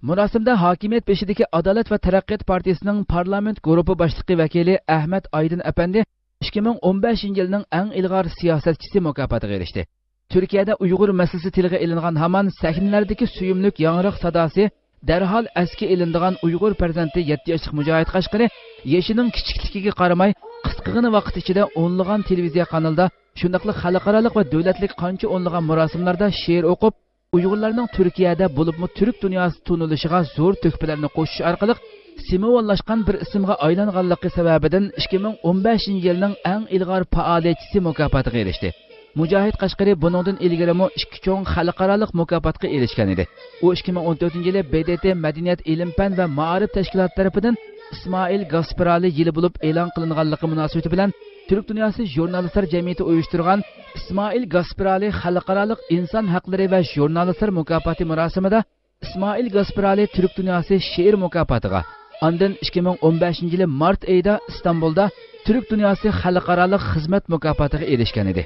مۇراسىمدا ھاكىمىيەت بېشىدىكى ئادالەت ۋە تەرەققىيات پارتىيىسىنىڭ پارلامېنت گۇرۇپپا باشلىقى ۋەكىلى ئەھمەت ئايدىن ئەپەندى ئىككى مىڭ ئون بەشىنچى يىلنىڭ ئەڭ ئىلغار سىياسەتچىسى مۇكاپاتىغا ئېرىشتى. تۈركىيەدە ئۇيغۇر مەسىلىسى تىلغا ئېلىنغان ھامان سەھنىلەردىكى سۆيۈملۈك ياڭراق ساداسى دەرھال ئەسكە ئېلىنىدىغان ئۇيغۇر پەرزەنتى يەتتە ياشلىق مۇجاھىد قەشقىرى يېشىنىڭ كىچىكلىكىگە قارىماي، قىسقىغىنە ۋاقىت ئىچىدە ئونلىغان تېلېۋىزىيە قانىلىدا، شۇنداقلا خەلقئارالىق ۋە دۆلەتلىك قانچە ئونلىغان مۇراسىملاردا شېئىر ئوقۇپ، ئۇيغۇرلارنىڭ تۈركىيەدە، بولۇپمۇ تۈرك دۇنياسىدا تونۇلۇشىغا زور تۆھپىلەرنى قوشۇش ئارقىلىق سىمۋوللاشقان بىر ئىسىمغا ئايلانغانلىقى سەۋەبىدىن ئىككى مىڭ ئون بەشىنچى يىلنىڭ ئەڭ ئىلغار پائالىيەتچىسى مۇكاپاتىغا ئېرىشتى. مۇجاھىد قەشقىرى بۇنىڭدىن ئىلگىرىمۇ ئىككى چوڭ خەلقئارالىق مۇكاپاتقا ئېرىشكەن ئىدى. ئۇ ئىككى مىڭ ئون تۆتىنچى يىلى ب د ت مەدەنىيەت، ئىلىم-پەن ۋە مائارىپ تەشكىلاتى تەرىپىدىن ئىسمائىل گاسپرالى يىلى بولۇپ ئېلان قىلىنغانلىقى مۇناسىۋىتى بىلەن تۈرك دۇنياسى ژۇرنالىستلار جەمئىيىتى ئۇيۇشتۇرغان ئىسمائىل گاسپرالى خەلقئارالىق ئىنسان ھەقلىرى ۋە ژۇرنالىستلار مۇكاپاتى مۇراسىمىدا ئىسمائىل گاسپرالى تۈرك دۇنياسى شېئىر مۇكاپاتىغا، ئاندىن ئىككى مىڭ ئون بەشىنچى يىلى مارت ئېيىدا ئىستانبۇلدا تۈرك دۇنياسى خەلقئارالىق خىزمەت مۇكاپاتىغا ئېرىشكەن ئىدى.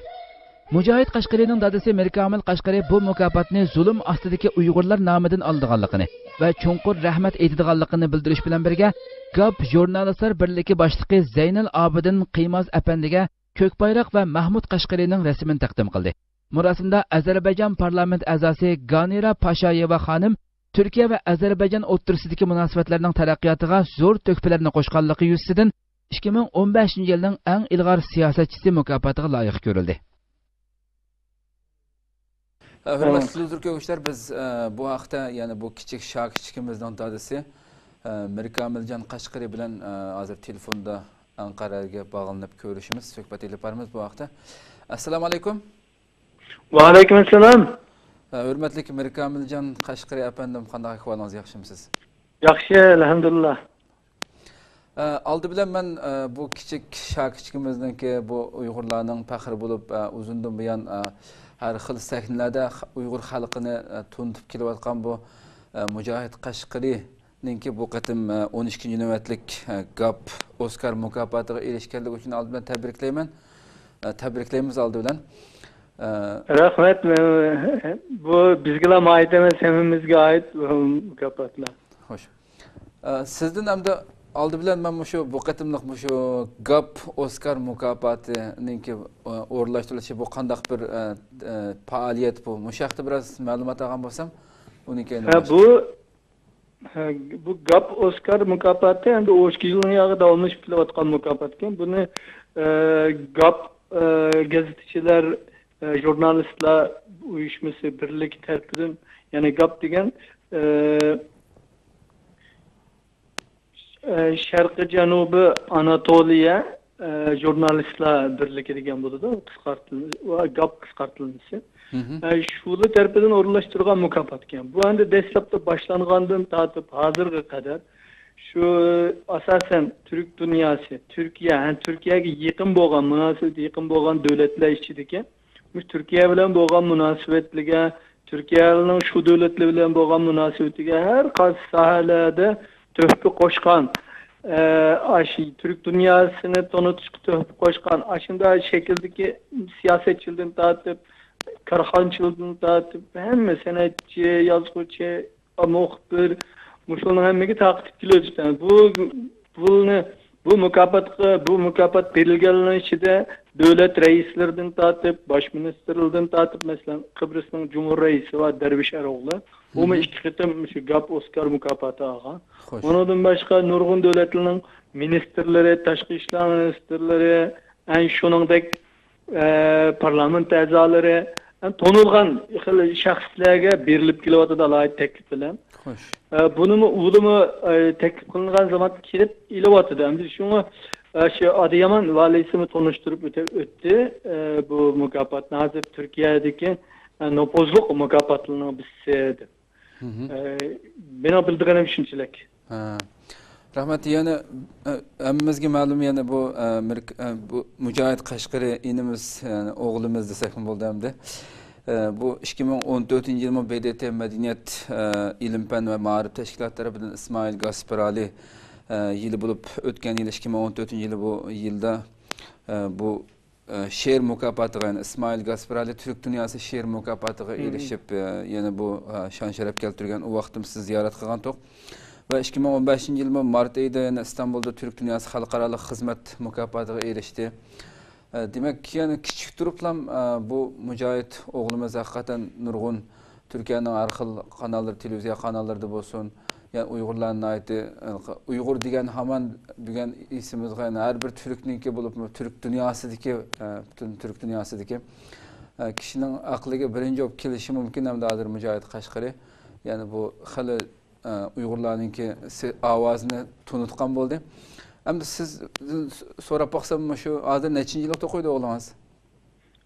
مۇجاھىد قەشقىرىنىڭ دادىسى مىركامىل قەشقىرى بۇ مۇكاپاتنى زۇلۇم ئاستىدىكى ئۇيغۇرلار نامىدىن ئالىدىغانلىقىنى ۋە چوڭقۇر رەھمەت ئېيتىدىغانلىقىنى بىلدۈرۈش بىلەن بىرگە، گاپ ژۇرنالىستلار بىرلىكى باشلىقى زەينەل ئابىدىن قىيماز ئەپەندىگە كۆك بايراق ۋە مەھمۇد قەشقىرىنىڭ رەسىمىنى تەقدىم قىلدى. مۇراسىمدا ئەزەربەيجان پارلامېنت ئەزاسى گانىرا پاشايېۋا خانىم تۈركىيە ۋە ئەزەربەيجان ئوتتۇرىسىدىكى مۇناسىۋەتلەرنىڭ تەرەققىياتىغا زور تۆھپىلەرنى قوشقانلىقى يۈزىسىدىن ئىككى مىڭ ئون بەشىنچى يىلنىڭ ئەڭ ئىلغار سىياسەتچىسى مۇكاپاتىغا لايىق كۆرۈلدى. ھۆرمەتلىك تېلېۋىزور كۆرگۈچىلەر، بىز، ئە، بۇ ھەقتە، يەنى بۇ كىچىك شاكىچىكىمىزنىڭ دادىسى، ئە، مىركامىلجان قەشقىرى بىلەن، ئە، ھازىر تېلېفوندا ئەنقەرەگە باغلىنىپ كۆرۈشىمىز، سۆھبەت ئېلىپ بارىمىز بۇ ھەقتە. ئەسسالامۇئەلەيكۇم. ۋەئەلەيكۇم ئەسسالام. ئە، ھۆرمەتلىك مىركامىلجان قەشقىرى ئەپەندىم، قانداق ئەھۋالىڭىز، ياخشىمۇسىز؟ ياخشى، ئەلھەمدۇلىللا. ئە، ئالدى بىلەن مەن، ئە، بۇ كىچىك شاكىچىكىمىزنىڭكى بۇ ئۇيغۇرلارنىڭ پەخرى بولۇپ، ئە، ئۇزۇندىن بۇيان، ئە، ھەر خىل سەھنىلەردە خ-، ئۇيغۇر خەلقىنى، ئە، تونۇتۇپ كېلىۋاتقان بۇ، ئە، مۇجاھىد قەشقىرىنىڭكى بۇ قېتىم، ئە، ئون ئىككىنچى نۆۋەتلىك، ئە، گاپ ئوسكار مۇكاپاتىغا ئېرىشكەنلىكى ئۈچۈن ئالدى بىلەن تەبرىكلەيمەن. ئە، تەبرىكلەيمىز ئالدى بىلەن. ئە، رەھمەت، بۇ بىزگىلا ئائىت ئەمەس، ھەممىمىزگە ئائىت بۇ مۇكاپاتلار. خوش. ئە، سىزدىن ئەمدى ئالدى بىلەن مەن مۇشۇ بۇ قېتىملىق مۇشۇ گاپ ئوسكار مۇكاپاتىنىڭكى، ئە، ئورۇنلاشتۇرۇلۇشى بۇ قانداق بىر، ئە، ئە، پائالىيەت بۇ؟ مۇشۇ ھەقتە بىراز مەلۇمات ئالغان بولسام، ئۇنىڭ كەينىدىن ھە، باشلاپ. بۇ ھە، بۇ گاپ ئوسكار مۇكاپاتى ئەمدى ئوشكىجىلنىڭ ياغى داۋاملىشىپ كېلىۋاتقان مۇكاپاتكەن. بۇنى، ئە، گاپ، ئە، گېزىتچىلەر، ئە، ژۇرنالىستلار ئۇيۇشمىسى بىرلىكى تەرىپىدىن، يەنى گاپ دېگەن، ئە، ئە، شەرقىي جەنۇبىي ئاناتولىيە، ئە، ژۇرنالىستلار بىرلىكى دېگەن بولىدۇ، قىسقارتىلما، گاپ قىسقارتىلمىسى. مھم. ئە، شۇلار تەرىپىدىن ئورۇنلاشتۇرغان مۇكاپاتكەن. بۇ ئەمدى دەسلەپتە باشلانغاندىن تارتىپ ھازىرغا قەدەر شۇ، ئاساسەن، تۈرك دۇنياسى، تۈركىيە، ھەم تۈركىيەگە يېقىن بولغان، مۇناسىۋىتى يېقىن بولغان دۆلەتلەر ئىچىدىكى مۇشۇ تۈركىيە بىلەن بولغان مۇناسىۋەتلىرىگە، تۈركىيەنىڭ شۇ دۆلەتلەر بىلەن بولغان مۇناسىۋىتىگە ھەر قايسى ساھەلەردە تۆھپە قوشقان، ئە، ئاشۇ تۈرك دۇنياسىنى تونۇتۇشقا تۆھپە قوشقان، ئاشۇنداق شەكىلدىكى سىياسەتچىلىرىدىن تارتىپ، كارخانىچىلىرىدىن تارتىپ، ھەممە سەنئەتچى، يازغۇچى، مۇخبىر، مۇشۇلارنىڭ ھەممىگە تارقىتىپ كېلىۋاتىدۇ. بۇ، بۇنى، بۇ مۇكاپاتقا، بۇ مۇكاپات بېرىلگەنلەرنىڭ ئىچىدە دۆلەت رەئىسلىرىدىن تارتىپ، باش مىنىستىرلىرىدىن تارتىپ، مەسىلەن، قىبرىسنىڭ جۇمھۇر رەئىسى بار، دەرۋىش ئەرئوغلى. ئۇمۇ مھم. ئىككى قېتىم مۇشۇ گاپ ئوسكار مۇكاپاتى ئالغان. خوش. ئۇنىڭدىن باشقا نۇرغۇن دۆلەتلەرنىڭ مىنىستىرلىرى، تاشقى ئىشلار مىنىستىرلىرى، ئەنە شۇنىڭدەك، ئە، پارلامېنت ئەزالىرى، ئە، تونۇلغان خېلى شەخسلەرگە بېرىلىپ كېلىۋاتىدۇ ئالاھىدە تەكلىپ بىلەن. خوش. ئە، بۇنىمۇ، ئۇلىمۇ، ئە، تەكلىپ قىلىنغان زامان كېلىپ ئېلىۋاتىدۇ. ئەمدى شۇڭا، ئە، شۇ ئادىيامان ۋالىيسىمۇ تونۇشتۇرۇپ ئۆتە-، ئۆتتى، ئە، بۇ مۇكاپاتنى. ھازىر تۈركىيەدىكى، ئە، نوپۇزلۇق مۇكاپاتلىرىنىڭ بىرسى دەپ. مھم. ئە، مېنىڭ بىلىدىغىنىم شۇنچىلىك. ھە. رەھمەت. يەنە، ئە، ھەممىمىزگە مەلۇم، يەنە بۇ، ئە، مىرك-، ئە، بۇ مۇجاھىد قەشقىرى ئىنىمىز، يەنى ئوغلىمىز دېسەكمۇ بولدى ئەمدى. ئە، بۇ ئىككى مىڭ ئون تۆتىنچى يىلمۇ ب د ت مەدەنىيەت، ئە، ئىلىم-پەن ۋە مائارىپ تەشكىلاتى تەرىپىدىن ئىسمائىل گاسپىرالى، ئە، يىلى بولۇپ ئۆتكەن يىل، ئىككى مىڭ ئون تۆتىنچى يىلى بۇ يىلدا، ئە، بۇ ئە، شېئىر مۇكاپاتىغا، يەنى ئىسمائىل گاسپىرالى تۈرك دۇنياسى شېئىر مۇكاپاتىغا مم. ئېرىشىپ، ئە، يەنە بۇ، ئە، شان-شەرەپ كەلتۈرگەن. ئۇ ۋاقىتتا سىز زىيارەت قىلغانتۇق. ۋە ئىككى مىڭ ئون بەشىنچى يىلمۇ مارت ئېيىدا يەنە ئىستانبۇلدا تۈرك دۇنياسى خەلقئارالىق خىزمەت مۇكاپاتىغا ئېرىشتى. ئە، دېمەك، يەنە كىچىك تۇرۇپلام، ئە، بۇ مۇجاھىد ئوغلىمىز ھەقىقەتەن نۇرغۇن تۈركىيەنىڭ ھەر خىل قاناللىرى، تېلېۋىزىيە قاناللىرىدا بولسۇن، يەنى ئۇيغۇرلارنى ناھايىتى، ئۇيغۇر دېگەن ھامان بۈگۈن ئېسىمىزغا يەنە ھەر بىر تۈركنىڭكى بولۇپمۇ، تۈرك دۇنياسىدىكى، ئە، پۈتۈن تۈرك دۇنياسىدىكى، ئە، كىشىنىڭ ئەقلىگە بىرىنچى بولۇپ كېلىشى مۇمكىن. ئەمدى ھازىر مۇجاھىد قەشقىرى، يەنى بۇ خېلى، ئە، ئۇيغۇرلارنىڭكى سى-، ئاۋازىنى تونۇتقان بولدى. ئەمدى سىز سوراپ باقسام، مۇشۇ ھازىر نەچچىنچى يىللىقتا ئوقۇيدۇ ئوغلىڭىز؟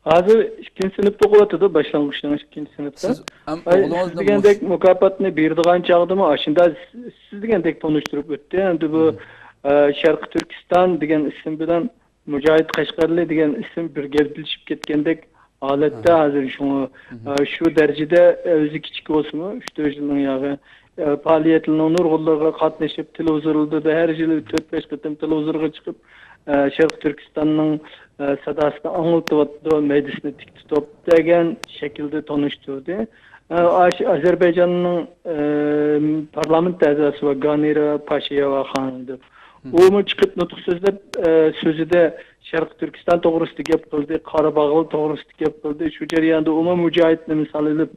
ھازىر ئىككىنچى سىنىپتا ئوقۇۋاتىدۇ، باشلانغۇچنىڭ ئىككىنچى سىنىپتا. سىز ھەم ئاي، سىز ئوغلىڭىزنىڭ دېگەندەك مۇش- مۇكاپاتنى بېرىدىغان چاغدىمۇ ئاشۇنداق سىز دېگەندەك تونۇشتۇرۇپ ئۆتتى. ئەمدى بۇ، مم. ئە، شەرقىي تۈركىستان دېگەن ئىسىم بىلەن مۇجاھىد قەشقەرلى دېگەن ئىسىم بىر گەۋدىلىشىپ كەتكەندەك ھالەتتە ئاھا. ھازىر شۇڭا، مم. ئە، شۇ دەرىجىدە ئۆزى كىچىك بولسىمۇ، ئۈچ تۆت يىلنىڭ ياغى ئە، پائالىيەتلىرىنىڭ نۇرغۇنلىرىغا قاتنىشىپ، تېلېۋىزورلاردا ھەر يىلى تۆت بەش قېتىم تېلېۋىزورغا چىقىپ، ئە، شەرقىي تۈركىستاننىڭ، ئە، ساداسىنى ئاڭلىتىۋاتىدۇ، مەيدىسىنى تىك تۇتۇپ دېگەن شەكىلدە تونۇشتۇردى. ئە، ئاش-، ئازەربەيجاننىڭ، ئە، پارلامېنت ئەزاسى بار گانىرا پاشايېۋا خانىم دەپ. مم. ئۇمۇ چىقىپ نۇتۇق سۆزلەپ، ئە، سۆزىدە شەرقىي تۈركىستان توغرىسىدا گەپ قىلدى، قاراباغ توغرىسىدا گەپ قىلدى. شۇ جەرياندا ئۇمۇ مۇجاھىدنى مىسال ئېلىپ،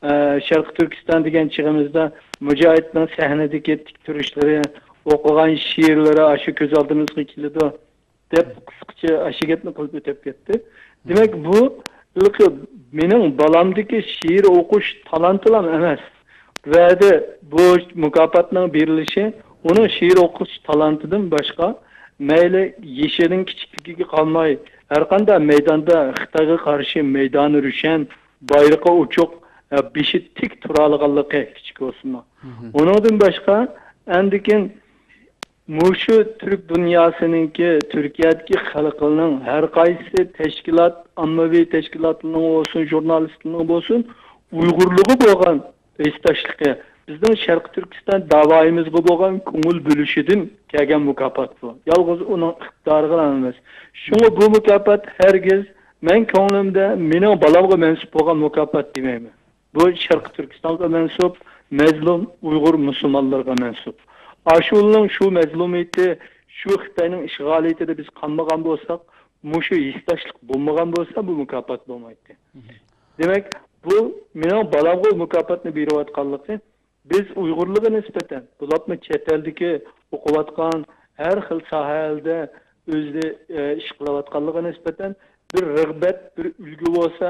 ئە، شەرقىي تۈركىستان دېگەن چېغىمىزدا مۇجاھىدنىڭ سەھنىدىكى تىك تۇرۇشلىرى، ئوقۇغان شېئىرلىرى ئاشۇ كۆز ئالدىمىزغا كېلىدۇ، دەپ قىسقىچە ئاشۇ گەپنى قىلىپ ئۆتۈپ كەتتى. دېمەك، بۇ ھېلىقى مېنىڭ بالامدىكى شېئىر ئوقۇش تالانتىلام ئەمەس. بۇ يەردە بۇ مۇكاپاتنىڭ بېرىلىشى ئۇنىڭ شېئىر ئوقۇش تالانتىدىن باشقا، مەيلى يېشىدىن كىچىكلىكىگە قالماي، ھەرقانداق مەيداندا خىتايغا قارشى مەيدانى روشەن، بايرىقى ئوچۇق، بېشى تىك تۇرالىغانلىقى كىچىك بولسىمۇ. مھم. ئۇنىڭدىن باشقا، ئاندىكىن مۇشۇ تۈرك دۇنياسىنىڭكى، تۈركىيەدىكى خەلقنىڭ ھەر قايسى تەشكىلات، ئاممىۋى تەشكىلاتلارنىڭ بولسۇن، ژۇرنالىستلارنىڭ بولسۇن، ئۇيغۇرلارغا بولغان ھېسداشلىقى، بىزنىڭ شەرقىي تۈركىستان داۋايىمىزغا بولغان كۆڭۈل بۆلۈشىدىن كەلگەن مۇكاپات بۇ. يالغۇز ئۇنىڭ ئىقتىدارىغىلا ئەمەس. شۇڭا بۇ مۇكاپات ھەرگىز مەن كۆڭلۈمدە مېنىڭ بالامغا مەنسۇپ بولغان مۇكاپات دېمەيمەن. بۇ شەرقىي تۈركىستانغا مەنسۇپ، مەزلۇم ئۇيغۇر مۇسۇلمانلىرىغا مەنسۇپ. ئاشۇلارنىڭ شۇ مەزلۇمىيىتى، شۇ خىتاينىڭ ئىشغالىيىتىدە بىز قالمىغان بولساق، مۇشۇ ھېسداشلىق بولمىغان بولسا، بۇ مۇكاپات بولمايتتى. مھم. دېمەك، بۇ مېنىڭ بالامغا مۇكاپاتنى بېرىۋاتقانلىقى، بىز ئۇيغۇرلارغا نىسبەتەن، بولۇپمۇ چەت ئەلدىكى ئوقۇۋاتقان، ھەر خىل ساھەلەردە ئۆزى، ئە، ئىش قىلىۋاتقانلىرىغا نىسبەتەن بىر رىغبەت، بىر ئۈلگە بولسا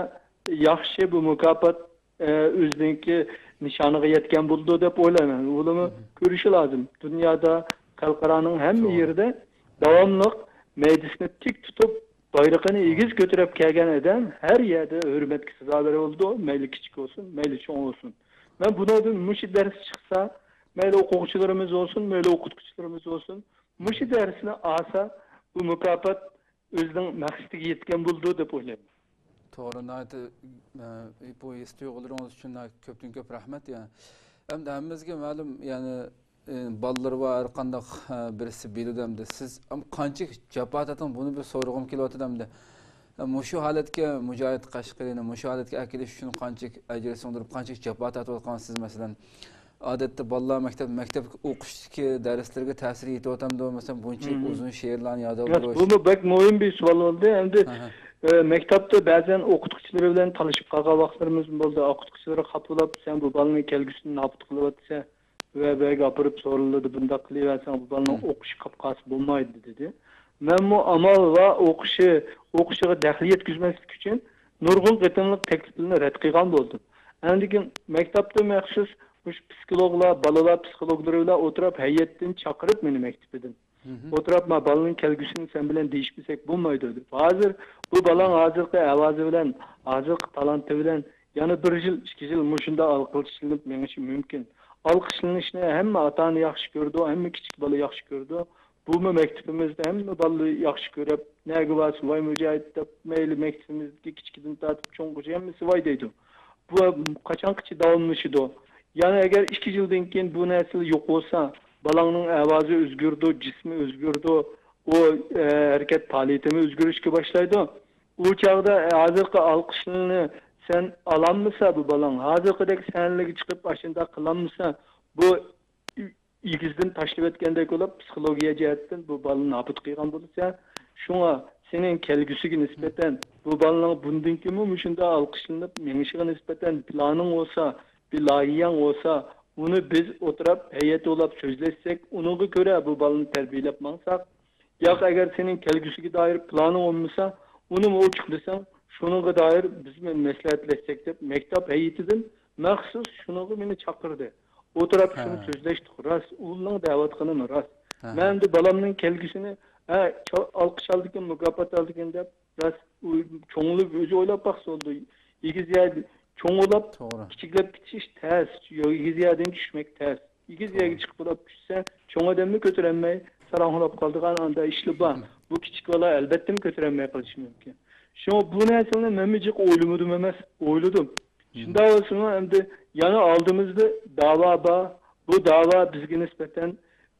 ياخشى، بۇ مۇكاپات، ئە، ئۆزىنىڭكى نىشانىغا يەتكەن بولىدۇ دەپ ئويلايمەن. ئۇلارمۇ كۆرۈشى لازىم. دۇنيادا، خەلقئارانىڭ ھەممە يېرىدە داۋاملىق مەيدىسىنى تىك تۇتۇپ، بايرىقىنى ئېگىز كۆتۈرۈپ كەلگەن ئادەم ھەر يەردە ھۆرمەتكە سازاۋەر بولىدۇ، مەيلى كىچىك بولسۇن، مەيلى چوڭ بولسۇن. مەن بۇنىڭدىن مۇشۇ دەرس چىقسا، مەيلى ئوقۇغۇچىلىرىمىز بولسۇن، مەيلى ئوقۇتقۇچىلىرىمىز بولسۇن، مۇشۇ دەرسنى ئالسا، بۇ مۇكاپات ئۆزىنىڭ مەقسىتىگە يەتكەن بولىدۇ دەپ ئويلايمەن. توغرا، ناھايىتى، ئە، بۇ ھېس تۇيغۇلىرىڭىز ئۈچۈن ناھايىتى كۆپتىن كۆپ رەھمەت. يەنى، ئەمدى ھەممىمىزگە مەلۇم، يەنى، ئە، بالىلىرى بار ھەر قانداق، ئە، بىرسى بىلىدۇ. ئەمدى سىز، ئەم، قانچىلىك جاپا تارتىڭ، بۇنى بىر سورىغۇم كېلىۋاتىدۇ ئەمدى. ئە، مۇشۇ ھالەتكە مۇجاھىد قەشقىرىنى، مۇشۇ ھالەتكە ئەكېلىش ئۈچۈن قانچىلىك ئەجىر سىڭدۈرۈپ، قانچىلىك جاپا تارتىۋاتقانسىز، مەسىلەن؟ ئادەتتە بالىلار مەكتەپ، مەكتەپ ئوقۇشتىكى دەرسلىرىگە تەسىر يېتىۋاتامدۇ؟ مەسىلەن، بۇنچىلىك ئۇزۇن شېئىرلارنى يادلاپ تۇرۇش. بۇمۇ بەك مۇھىم بىر سوئال بولدى. ئەمدى، ئە، مەكتەپتە بەزەن ئوقۇتقۇچىلىرى بىلەن تالىشىپ قالغان ۋاقىتلىرىمىز بولدى. ئوقۇتقۇچىلىرى خاپا بولۇپ، سەن بۇ بالىنىڭ كەلگۈسىنى نابۇت قىلىۋاتىسەن ۋە بۇ يەرگە ئاپىرىپ سورۇنلىرىدا بۇنداق قىلىۋەرسەڭ، بۇ بالىنىڭ ئوقۇشى قاپقارىسى بولمايدۇ، دېدى. مەنمۇ ئامال ۋە ئوقۇشى، ئوقۇشىغا دەخلى يەتكۈزمەسلىك ئۈچۈن نۇرغۇن قېتىملىق تەكلىپلەرنى رەت قىلغان بولدۇم. ئاندىن كېيىن مەكتەپتە مەخسۇس مۇشۇ پسىخولوگلار، بالىلار پسىخولوگلىرى بىلەن ئولتۇرۇپ، ھەيئەتتىن چاقىرىپ مېنى مەكتىپىدىن. ئولتۇرۇپ، ما بالىنىڭ كەلگۈسىنى سەن بىلەن دېيىشمىسەك بولمايدۇ، دەپ. ھازىر بۇ بالاڭ ھازىرقى ئاۋازى بىلەن، ھازىرقى تالانتى بىلەن يەنە بىر يىل، ئىككى يىل مۇشۇنداق ئالقىشلىنىپ مېڭىشى مۇمكىن. ئالقىشلىنىشنى ھەممە ئاتا-ئانا ياخشى كۆرىدۇ، ھەممە كىچىك بالا ياخشى كۆرىدۇ. بۇمۇ مەكتىپىمىزدە ھەممە بالىلار ياخشى كۆرۈپ، نەگە بارسا ۋاي مۇجاھىد دەپ، مەيلى مەكتىپىمىزدىكى كىچىكىدىن تارتىپ چوڭغىچە ھەممىسى ۋاي دەيدۇ. بۇ قاچانغىچە داۋاملىشىدۇ؟ يەنە ئەگەر ئىككى يىلدىن كېيىن بۇ نەرسىلەر يوق بولسا، بالاڭنىڭ ئاۋازى ئۆزگىرىدۇ، جىسمى ئۆزگىرىدۇ، ئۇ، ئە، ھەرىكەت پائالىيىتىمۇ ئۆزگىرىشكە باشلايدۇ. ئۇ چاغدا ھازىرقى ئالقىشلىرىنى سەن ئالالمىسا بۇ بالاڭ، ھازىرقىدەك سەھنىلەرگە چىقىپ ئاشۇنداق قىلالمىسا، بۇ ئېگىزدىن تاشلىۋەتكەندەك بولۇپ، پسىخولوگىيە جەھەتتىن بۇ بالىنى نابۇت قىلغان بولىسەن. شۇڭا سېنىڭ كەلگۈسىگە نىسبەتەن، بۇ بالىنىڭ بۇندىن كېيىنمۇ مۇشۇنداق ئالقىشلىنىپ مېڭىشىغا نىسبەتەن پىلانىڭ بولسا، بىر لايىھەڭ بولسا، ئۇنى بىز ئولتۇرۇپ ھەيئەت بولاپ سۆزلەشسەك، ئۇنىڭغا كۆرە بۇ بالىنى تەربىيەلەپ ماڭساق، ياق، ئەگەر سېنىڭ كەلگۈسىگە دائىر پىلانىڭ بولمىسا، ئۇنىمۇ ئوچۇق دېسەڭ، شۇنىڭغا دائىر بىز بىلەن مەسلىھەتلەشسەك دەپ، مەكتەپ ھەيئىتىدىن مەخسۇس شۇنىڭغا مېنى چاقىردى. ئولتۇرۇپ شۇنى سۆزلەشتۇق. راست، ئۇلارنىڭ دەۋاتقىنىمۇ راست. مەن ئەمدى بالامنىڭ كەلگۈسىنى، ھە، چا-، ئالقىش ئالىدىكەن، مۇكاپات ئالىدىكەن دەپ، راست، ئۇ چوڭلاپ ئۆزى ئويلاپ باقسا بولىدۇ. ئېگىز يەر چوڭلاپ، توغرا، كىچىكلەپ كېتىش تەس، يو-، ئېگىز يەردىن چۈشمەك تەس. ئېگىز يەرگە چىقىپ بولاپ چۈشسە، چوڭ ئادەممۇ كۆتۈرەلمەي، ساراڭلاپ قالىدىغان ئانداق ئىشلار بار. بۇ كىچىك بالا ئەلۋەتتىمۇ كۆتۈرەلمەي قېلىشى مۇمكىن. شۇڭا بۇ نەرسىلەرنى مەنمۇ جىق ئويلىمىدىم ئەمەس، ئويلىدىم. شۇنداق بولسىمۇ، ئەمدى يەنە ئالدىمىزدا داۋا بار. بۇ داۋا بىزگە نىسبەتەن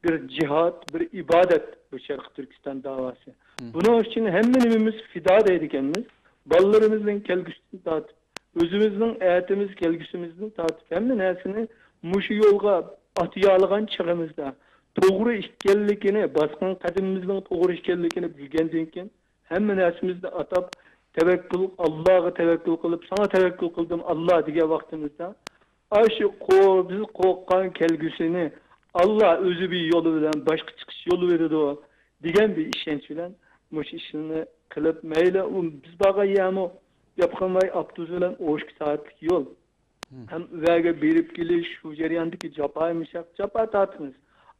بىر جىھاد، بىر ئىبادەت بۇ شەرقىي تۈركىستان داۋاسى. بۇنىڭ ئۈچۈن ھەممە نېمىمىز پىدا دەيدىكەنمىز. بالىلىرىمىزنىڭ كەلگۈسىدىن تارتىپ، ئۆزىمىزنىڭ ئەتىمىز، كەلگۈسىمىزدىن تارتىپ ھەممە نەرسىنى مۇشۇ يولغا ئاتىيالىغان چېغىمىزدا توغرا ئىكەنلىكىنى، باسقان قەدىمىمىزنىڭ توغرا ئىكەنلىكىنى بىلگەندىن كېيىن، ھەممە نەرسىمىزنى ئاتاپ، تەۋەككۈل، ئاللاغا تەۋەككۈل قىلىپ، ساڭا تەۋەككۈل قىلدىم، ئاللا، دېگەن ۋاقتىمىزدا، ئاشۇ قو-، بىز قورققان كەلگۈسىنى ئاللا ئۆزى بىر يولى بىلەن، باشقا چىقىش يولى بېرىدۇ، دېگەن بىر ئىشەنچ بىلەن مۇشۇ ئىشنى قىلىپ، مەيلى ئۇ بىز بارغان يەرمۇ ياپقانماي ئاپتوبۇس بىلەن ئون ئىككى سائەتلىك يول. ھەم ئۇ يەرگە بېرىپ كېلىش، شۇ جەرياندىكى جاپا مەشەققەت، جاپا تارتىمىز.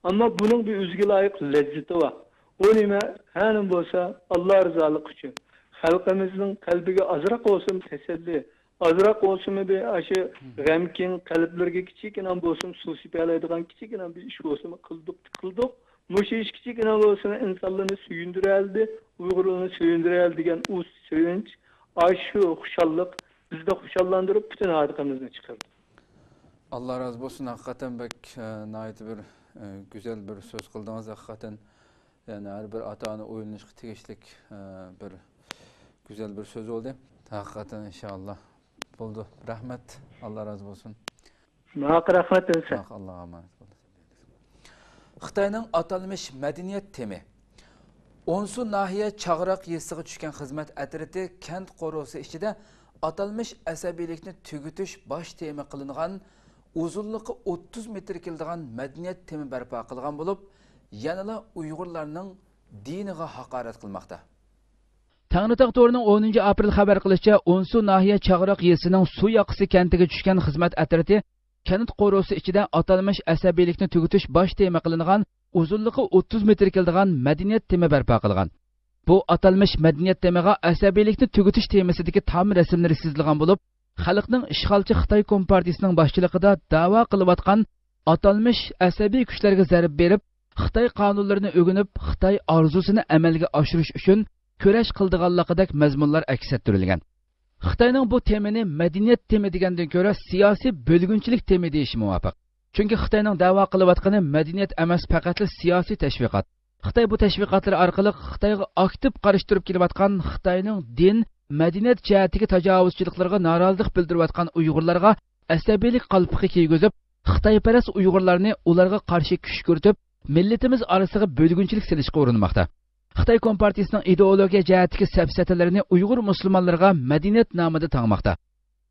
ئەمما بۇنىڭ بىر ئۆزىگە لايىق لەززىتى بار. ئۇ نېمە؟ ھە، نېمە بولسا، ئاللا رىزالىقى ئۈچۈن. خەلقىمىزنىڭ قەلبىگە ئازراق بولسىمۇ تەسەللى، ئازراق بولسىمۇ بىر ئاشۇ غەمكىن قەلبلىرىگە كىچىككىنە بولسىمۇ سۇ سېپەلەيدىغان كىچىككىنە بىر ئىش بولسىمۇ قىلدۇق، قىلدۇق. مۇشۇ ئىش كىچىككىنە بولسىمۇ ئىنسانلارنى سۆيۈندۈرەلىدى، ئۇيغۇرلارنى سۆيۈندۈرەلىدى دېگەن ئۇ سۆيۈنچ، ئاشۇ خۇشاللىق بىزنى خۇشاللاندۇرۇپ، پۈتۈن ھاردۇقىمىزنى چىقىرىدۇ. ئاللا رازى بولسۇن، ھەقىقەتەن بەك، ئە، ناھايىتى بىر، ئە، گۈزەل بىر سۆز قىلدىڭىز، ھەقىقەتەن. يەنى ھەر بىر ئاتا-ئانا ئويلىنىشقا تېگىشلىك، ئە، بىر گۈزەل بىر سۆز بولدى. ھەقىقەتەن، ئىنشائاللا. بولدى. رەھمەت. ئاللا رازى بولسۇن. ماڭا رەھمەت ئۆلسە. ماق، ئاللاغا ئامانەت بولۇڭ. خىتاينىڭ ئاتالمىش مەدەنىيەت تېمى. ئونسۇ ناھىيە چاغراق يېزىسىغا چۈشكەن خىزمەت ئەترىتى كەنت قورۇسى ئىچىدە ئاتالمىش ئەسەبىيلىكنى تۈگىتىش باش تېما قىلىنغان ئۇزۇنلۇقى ئوتتۇز مېتىر كېلىدىغان مەدەنىيەت تېمى بەرپا قىلغان بولۇپ، يەنىلا ئۇيغۇرلارنىڭ دىنىغا ھاقارەت قىلماقتا. تەڭرىتاغ تورىنىڭ ئونىنچى ئاپرېل خەۋەر قىلىشىچە، ئونسۇ ناھىيە چاغراق يېزىسىنىڭ سۇ ياقىسى كەنتىگە چۈشكەن خىزمەت ئەترىتى كەنت قورۇسى ئىچىدە ئاتالمىش ئەسەبىيلىكنى تۈگىتىش باش تېما قىلىنغان ئۇزۇنلۇقى ئوتتۇز مېتىر كېلىدىغان مەدەنىيەت تېمى بەرپا قىلغان. بۇ ئاتالمىش مەدەنىيەت تېمىغا ئەسەبىيلىكنى تۈگىتىش تېمىسىدىكى تام رەسىملىرى سىزىلغان بولۇپ، خەلقنىڭ ئىشغالچى خىتاي كومپارتىيىسىنىڭ باشچىلىقىدا دەۋا قىلىۋاتقان ئاتالمىش ئەسەبىي كۈچلەرگە زەربە بېرىپ، خىتاي قانۇنلىرىنى ئۆگىنىپ، خىتاي ئارزۇسىنى ئەمەلگە ئاشۇرۇش ئۈچۈن كۈرەش قىلىدىغانلىقىدەك مەزمۇنلار ئەكس ئەتتۈرۈلگەن. خىتاينىڭ بۇ تېمىنى مەدەنىيەت تېمى دېگەندىن كۆرە سىياسىي بۆلگۈنچىلىك تېمى دېيىش مۇۋاپىق. چۈنكى خىتاينىڭ دەۋا قىلىۋاتقىنى مەدەنىيەت ئەمەس، پەقەتلا سىياسىي تەشۋىقات. خىتاي بۇ تەشۋىقاتلىرى ئارقىلىق خىتايغا ئاكتىپ قارشى تۇرۇپ كېلىۋاتقان، خىتاينىڭ دىن، مەدەنىيەت جەھەتتىكى تاجاۋۇزچىلىقلىرىغا نارازىلىق بىلدۈرۈۋاتقان ئۇيغۇرلارغا ئەسەبىيلىك قالپىقى كىيگۈزۈپ، خىتايپەرەس ئۇيغۇرلارنى ئۇلارغا قارشى كۈشكۈرتۈپ، مىللىتىمىز ئارىسىغا بۆلگۈنچىلىك سېلىشقا ئۇرۇنماقتا. خىتاي كومپارتىيىسىنىڭ ئىدېئولوگىيە جەھەتتىكى سەپسەتىلىرىنى ئۇيغۇر مۇسۇلمانلىرىغا مەدەنىيەت نامىدا تاڭماقتا.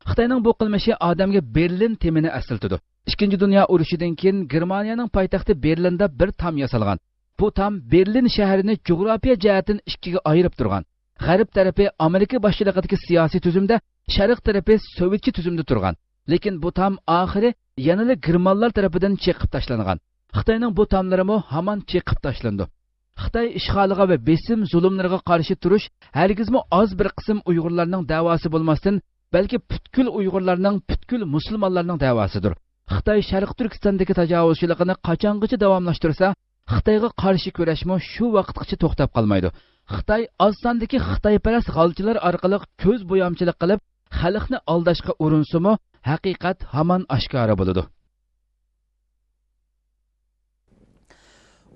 خىتاينىڭ بۇ قىلمىشى ئادەمگە بېرلىن تېمىنى ئەسلىتىدۇ. ئىككىنچى دۇنيا ئۇرۇشىدىن كېيىن گېرمانىيەنىڭ پايتەختى بېرلىندا بىر تام ياسالغان. بۇ تام بېرلىن شەھىرىنى جۇغراپىيە جەھەتتىن ئىككىگە ئايرىپ تۇرغان. غەرب تەرىپى ئامېرىكا باشچىلىقىدىكى سىياسىي تۈزۈمدە، شەرق تەرىپى سوۋېتچە تۈزۈمدە تۇرغان. لېكىن بۇ تام ئاخىرى يەنىلا گېرمانلار تەرىپىدىن چېقىپ تاشلانغان. خىتاينىڭ بۇ تاملىرىمۇ ھامان چېقىپ تاشلىنىدۇ. خىتاي ئىشغالىغا ۋە بېسىم، زۇلۇملىرىغا قارشى تۇرۇش ھەرگىزمۇ ئاز بىر قىسىم ئۇيغۇرلارنىڭ دەۋاسى بولماستىن، بەلكى پۈتكۈل ئۇيغۇرلارنىڭ، پۈتكۈل مۇسۇلمانلارنىڭ دەۋاسىدۇر. خىتاي شەرقىي تۈركىستاندىكى تاجاۋۇزچىلىقىنى قاچانغىچە داۋاملاشتۇرسا، خىتايغا قارشى كۈرەشمۇ شۇ ۋاقىتقىچە توختاپ قالمايدۇ. خىتاي ئاز ساندىكى خىتايپەرەس غالچىلار ئارقىلىق كۆز بويامچىلىق قىلىپ، خەلقنى ئالداشقا ئۇرۇنسىمۇ، ھەقىقەت ھامان ئاشكارا بولىدۇ.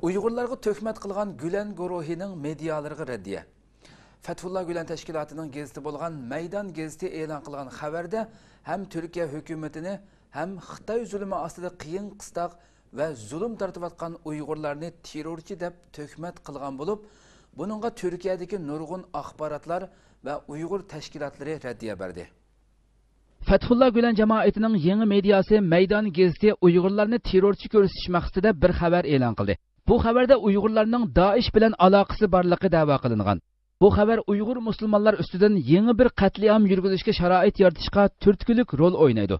ئۇيغۇرلارغا تۆھمەت قىلغان گۈلەن گۇرۇھىنىڭ مېدىيالىرىغا رەددىيە. فەتھۇللا گۈلەن تەشكىلاتىنىڭ گېزىتى بولغان مەيدان گېزىتى ئېلان قىلغان خەۋەردە ھەم تۈركىيە ھۆكۈمىتىنى، ھەم خىتاي زۇلۇمى ئاستىدا قىيىن قىستاق ۋە زۇلۇم تارتىۋاتقان ئۇيغۇرلارنى تېررورچى دەپ تۆھمەت قىلغان بولۇپ، بۇنىڭغا تۈركىيەدىكى نۇرغۇن ئاخباراتلار ۋە ئۇيغۇر تەشكىلاتلىرى رەددىيە بەردى. فەتھۇللا گۈلەن جامائىتىنىڭ يېڭى مېدىياسى مەيدان گېزىتى ئۇيغۇرلارنى تېررورچى كۆرسىتىش مەقسىتىدە بىر خەۋەر ئېلان قىلدى. بۇ خەۋەردە ئۇيغۇرلارنىڭ دائىش بىلەن ئالاقىسى بارلىقى دەۋا قىلىنغان. بۇ خەۋەر ئۇيغۇر مۇسۇلمانلار ئۈستىدىن يېڭى بىر قەتلىئام يۈرگۈزۈشكە شارائىت يارىتىشقا تۈرتكىلىك رول ئوينايدۇ.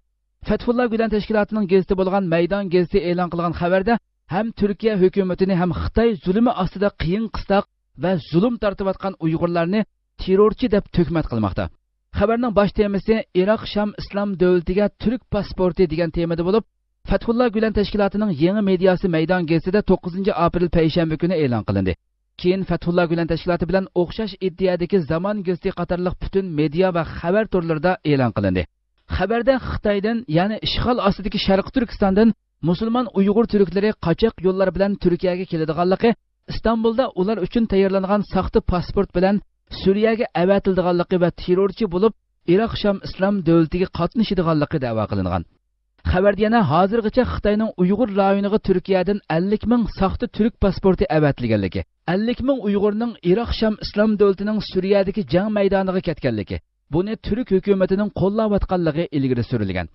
فەتھۇللا گۈلەن تەشكىلاتىنىڭ گېزىتى بولغان مەيدان گېزىتى ئېلان قىلغان خەۋەردە ھەم تۈركىيە ھۆكۈمىتىنى، ھەم خىتاي زۇلۇمى ئاستىدا قىيىن قىستاق ۋە زۇلۇم تارتىۋاتقان ئۇيغۇرلارنى تېررورچى دەپ تۆھمەت قىلماقتا. خەۋەرنىڭ باش تېمىسى ئىراق شام ئىسلام دۆلىتىگە تۈرك پاسپورتى دېگەن تېمىدا بولۇپ، فەتھۇللا گۈلەن تەشكىلاتىنىڭ يېڭى مېدىياسى مەيدان گېزىتىدە توققۇزىنچى ئاپرېل پەيشەنبە كۈنى ئېلان قىلىندى. كېيىن فەتھۇللا گۈلەن تەشكىلاتى بىلەن ئوخشاش ئىدىيەدىكى زامان گېزىتى قاتارلىق پۈتۈن مېدىيا ۋە خەۋەر تورلىرىدا ئېلان قىلىندى. خەۋەردە خىتايدىن، يەنى ئىشغال ئاستىدىكى شەرقىي تۈركىستاندىن مۇسۇلمان ئۇيغۇر تۈركلىرى قاچاق يوللار بىلەن تۈركىيەگە كېلىدىغانلىقى، ئىستانبۇلدا ئۇلار ئۈچۈن تەييارلانغان ساختا پاسپورت بىلەن سۈرىيەگە ئەۋەتىلىدىغانلىقى ۋە تېررورچى بولۇپ، ئىراق شام ئىسلام دۆلىتىگە قاتنىشىدىغانلىقى دەۋا قىلىنغان. خەۋەردە يەنە ھازىرغىچە خىتاينىڭ ئۇيغۇر رايونىغا تۈركىيەدىن ئەللىك مىڭ ساختا تۈرك پاسپورتى ئەۋەتىلگەنلىكى، ئەللىك مىڭ ئۇيغۇرنىڭ ئىراق شام ئىسلام دۆلىتىنىڭ سۈرىيەدىكى جەڭ مەيدانىغا كەتكەنلىكى، بۇنى تۈرك ھۆكۈمىتىنىڭ قوللاۋاتقانلىقى ئىلگىرى سۈرۈلگەن.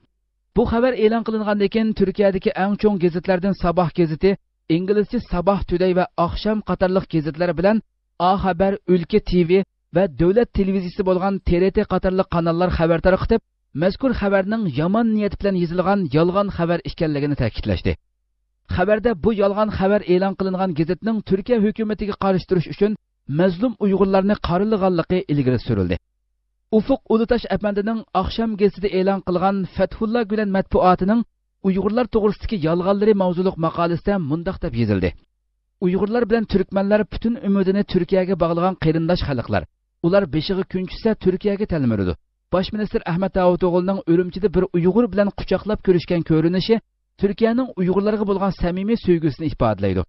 بۇ خەۋەر ئېلان قىلىنغاندىن كېيىن، تۈركىيەدىكى ئەڭ چوڭ گېزىتلەردىن ساباھ گېزىتى، ئىنگلىزچە ساباھ تۈدەي ۋە ئاخشام قاتارلىق گېزىتلەر بىلەن ئا خەبەر، ئۈلكە تىۋى ۋە دۆلەت تېلېۋىزىيىسى بولغان تې رې تې قاتارلىق قاناللار خەۋەر تارقىتىپ، مەزكۇر خەۋەرنىڭ يامان نىيەت بىلەن يېزىلغان يالغان خەۋەر ئىكەنلىكىنى تەكىتلەشتى. خەۋەردە بۇ يالغان خەۋەر ئېلان قىلىنغان گېزىتنىڭ تۈركىيە ھۆكۈمىتىگە قارشى تۇرۇش ئۈچۈن مەزلۇم ئۇيغۇرلارنى قارىلىغانلىقى ئىلگىرى سۈرۈلدى. ئۇفۇق ئۇلۇتاش ئەپەندىنىڭ ئاخشام گېزىتىدە ئېلان قىلغان فەتھۇللا گۈلەن مەتبۇئاتىنىڭ ئۇيغۇرلار توغرىسىدىكى يالغانلىرى ماۋزۇلۇق ماقالىسىدە مۇنداق دەپ يېزىلدى: ئۇيغۇرلار بىلەن تۈركمەنلەر پۈتۈن ئۈمىدىنى تۈركىيەگە باغلىغان قېرىنداش خەلقلەر. ئۇلار بېشىغا كۈن چۈشسە، تۈركىيەگە تەلمۈرىدۇ. باش مىنىستىر ئەخمەت داۋۇتئوغلۇنىڭ ئۈرۈمچىدە بىر ئۇيغۇر بىلەن قۇچاقلاپ كۆرۈشكەن كۆرۈنۈشى تۈركىيەنىڭ ئۇيغۇرلارغا بولغان سەمىمىي سۆيگۈسىنى ئىپادىلەيدۇ.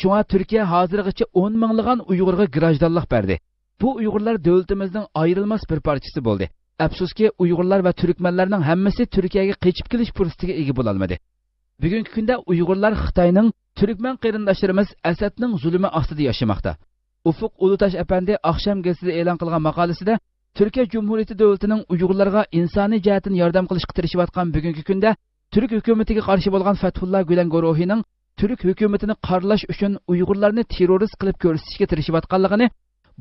شۇڭا تۈركىيە ھازىرغىچە ئون مىڭلىغان ئۇيغۇرغا گىراژدانلىق بەردى. بۇ ئۇيغۇرلار دۆلىتىمىزنىڭ ئايرىلماس بىر پارچىسى بولدى. ئەپسۇسكى، ئۇيغۇرلار ۋە تۈركمەنلەرنىڭ ھەممىسى تۈركىيەگە قېچىپ كېلىش پۇرسىتىگە ئىگە بولالمىدى. بۈگۈنكى كۈندە ئۇيغۇرلار خىتاينىڭ، تۈركمەن قېرىنداشلىرىمىز ئەسەدنىڭ زۇلۇمى ئاستىدا ياشىماقتا. ئۇفۇق ئۇلۇتاش ئەپەندى ئاخشام گېزىتىدە ئېلان قىلغان ماقالىسىدە، تۈركىيە جۇمھۇرىيىتى دۆلىتىنىڭ ئۇيغۇرلارغا ئىنسانىي جەھەتتىن ياردەم قىلىشقا تىرىشىۋاتقان بۈگۈنكى كۈندە تۈرك ھۆكۈمىتىگە قارشى بولغان فەتھۇللا گۈلەن گۇرۇھىنىڭ تۈرك ھۆكۈمىتىنى قارىلاشى ئۈچۈن ئۇيغۇرلارنى تېررورىست قىلىپ كۆرسىتىشكە تىرىشىۋاتقانلىقىنى،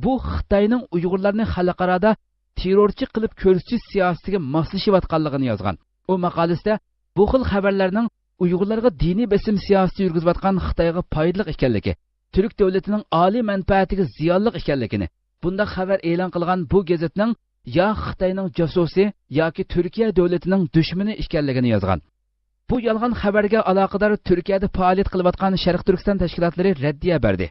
بۇ خىتاينىڭ ئۇيغۇرلارنى خەلقئارادا تېررورچى قىلىپ كۆرسىتىش سىياسىتىگە ماسلىشىۋاتقانلىقىنى يازغان. ئۇ ماقالىسىدە بۇ خىل خەۋەرلەرنىڭ ئۇيغۇرلارغا دىنىي بېسىم سىياسىتى يۈرگۈزۈۋاتقان خىتايغا پايدىلىق ئىكەنلىكى، تۈرك دۆلىتىنىڭ ئالىي مەنپەئەتىگە زىيانلىق ئىكەنلىكىنى، بۇنداق خەۋەر ئېلان قىلغان بۇ گېزىتنىڭ يا خىتاينىڭ جاسۇسى ياكى تۈركىيە دۆلىتىنىڭ دۈشمىنى ئىكەنلىكىنى يازغان. بۇ يالغان خەۋەرگە ئالاقىدار تۈركىيەدە پائالىيەت قىلىۋاتقان شەرقىي تۈركىستان تەشكىلاتلىرى رەددىيە بەردى.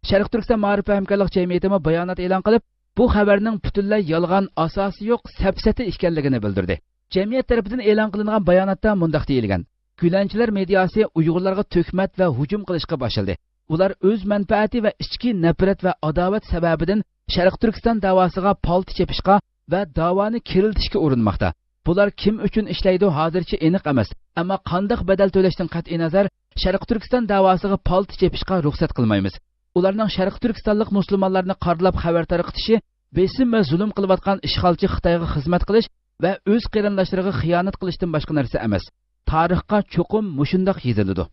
شەرقىي تۈركىستان مائارىپ ۋە ھەمكارلىق جەمئىيىتىمۇ بايانات ئېلان قىلىپ، بۇ خەۋەرنىڭ پۈتۈنلەي يالغان، ئاساسى يوق، سەپسەتە ئىكەنلىكىنى بىلدۈردى. جەمئىيەت تەرىپىدىن ئېلان قىلىنغان باياناتتا مۇنداق دېيىلگەن: «گۈلەنچىلەر مېدىياسى ئۇيغۇرلارغا تۆھمەت ۋە ھۇجۇم قىلىشقا باشلىدى. ئۇلار ئۆز مەنپەئەتى ۋە ئىچكى نەپرەت ۋە ئاداۋەت سەۋەبىدىن شەرقىي تۈركىستان داۋاسىغا پالتا چېپىشقا ۋە داۋانى كېرىلتىشكە ئۇرۇنماقتا. بۇلار كىم ئۈچۈن ئىشلەيدۇ، ھازىرچە ئېنىق ئەمەس. ئەمما قانداق بەدەل تۆلەشتىن قەتئىينەزەر، شەرقىي تۈركىستان داۋاسىغا پالتا چېپىشقا رۇخسەت قىلمايمىز. ئۇلارنىڭ شەرقىي تۈركىستانلىق مۇسۇلمانلارنى قارىلاپ خەۋەر تارقىتىشى، بېسىم ۋە زۇلۇم قىلىۋاتقان ئىشغالچى خىتايغا خىزمەت قىلىش ۋە ئۆز قېرىنداشلىرىغا خىيانەت قىلىشتىن باشقا نەرسە ئەمەس. تارىخقا چوقۇم مۇشۇنداق يېزىلىدۇ.»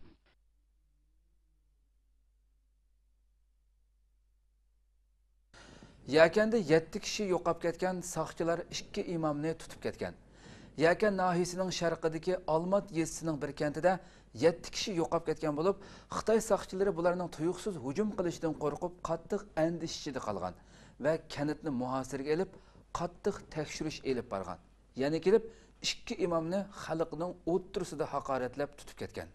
يەكەندە يەتتە كىشى يوقاپ كەتكەن، ساقچىلار ئىككى ئىمامنى تۇتۇپ كەتكەن. يەكەن ناھىيىسىنىڭ شەرقىدىكى ئالمات يېزىسىنىڭ بىر كەنتىدە يەتتە كىشى يوقاپ كەتكەن بولۇپ، خىتاي ساقچىلىرى بۇلارنىڭ تۇيۇقسىز ھۇجۇم قىلىشىدىن قورقۇپ، قاتتىق ئەندىشە ئىچىدە قالغان ۋە كەنتنى مۇھاسىرىگە ئېلىپ، قاتتىق تەكشۈرۈش ئېلىپ بارغان. يەنە كېلىپ، ئىككى ئىمامنى خەلقنىڭ ئوتتۇرىسىدا ھاقارەتلەپ تۇتۇپ كەتكەن.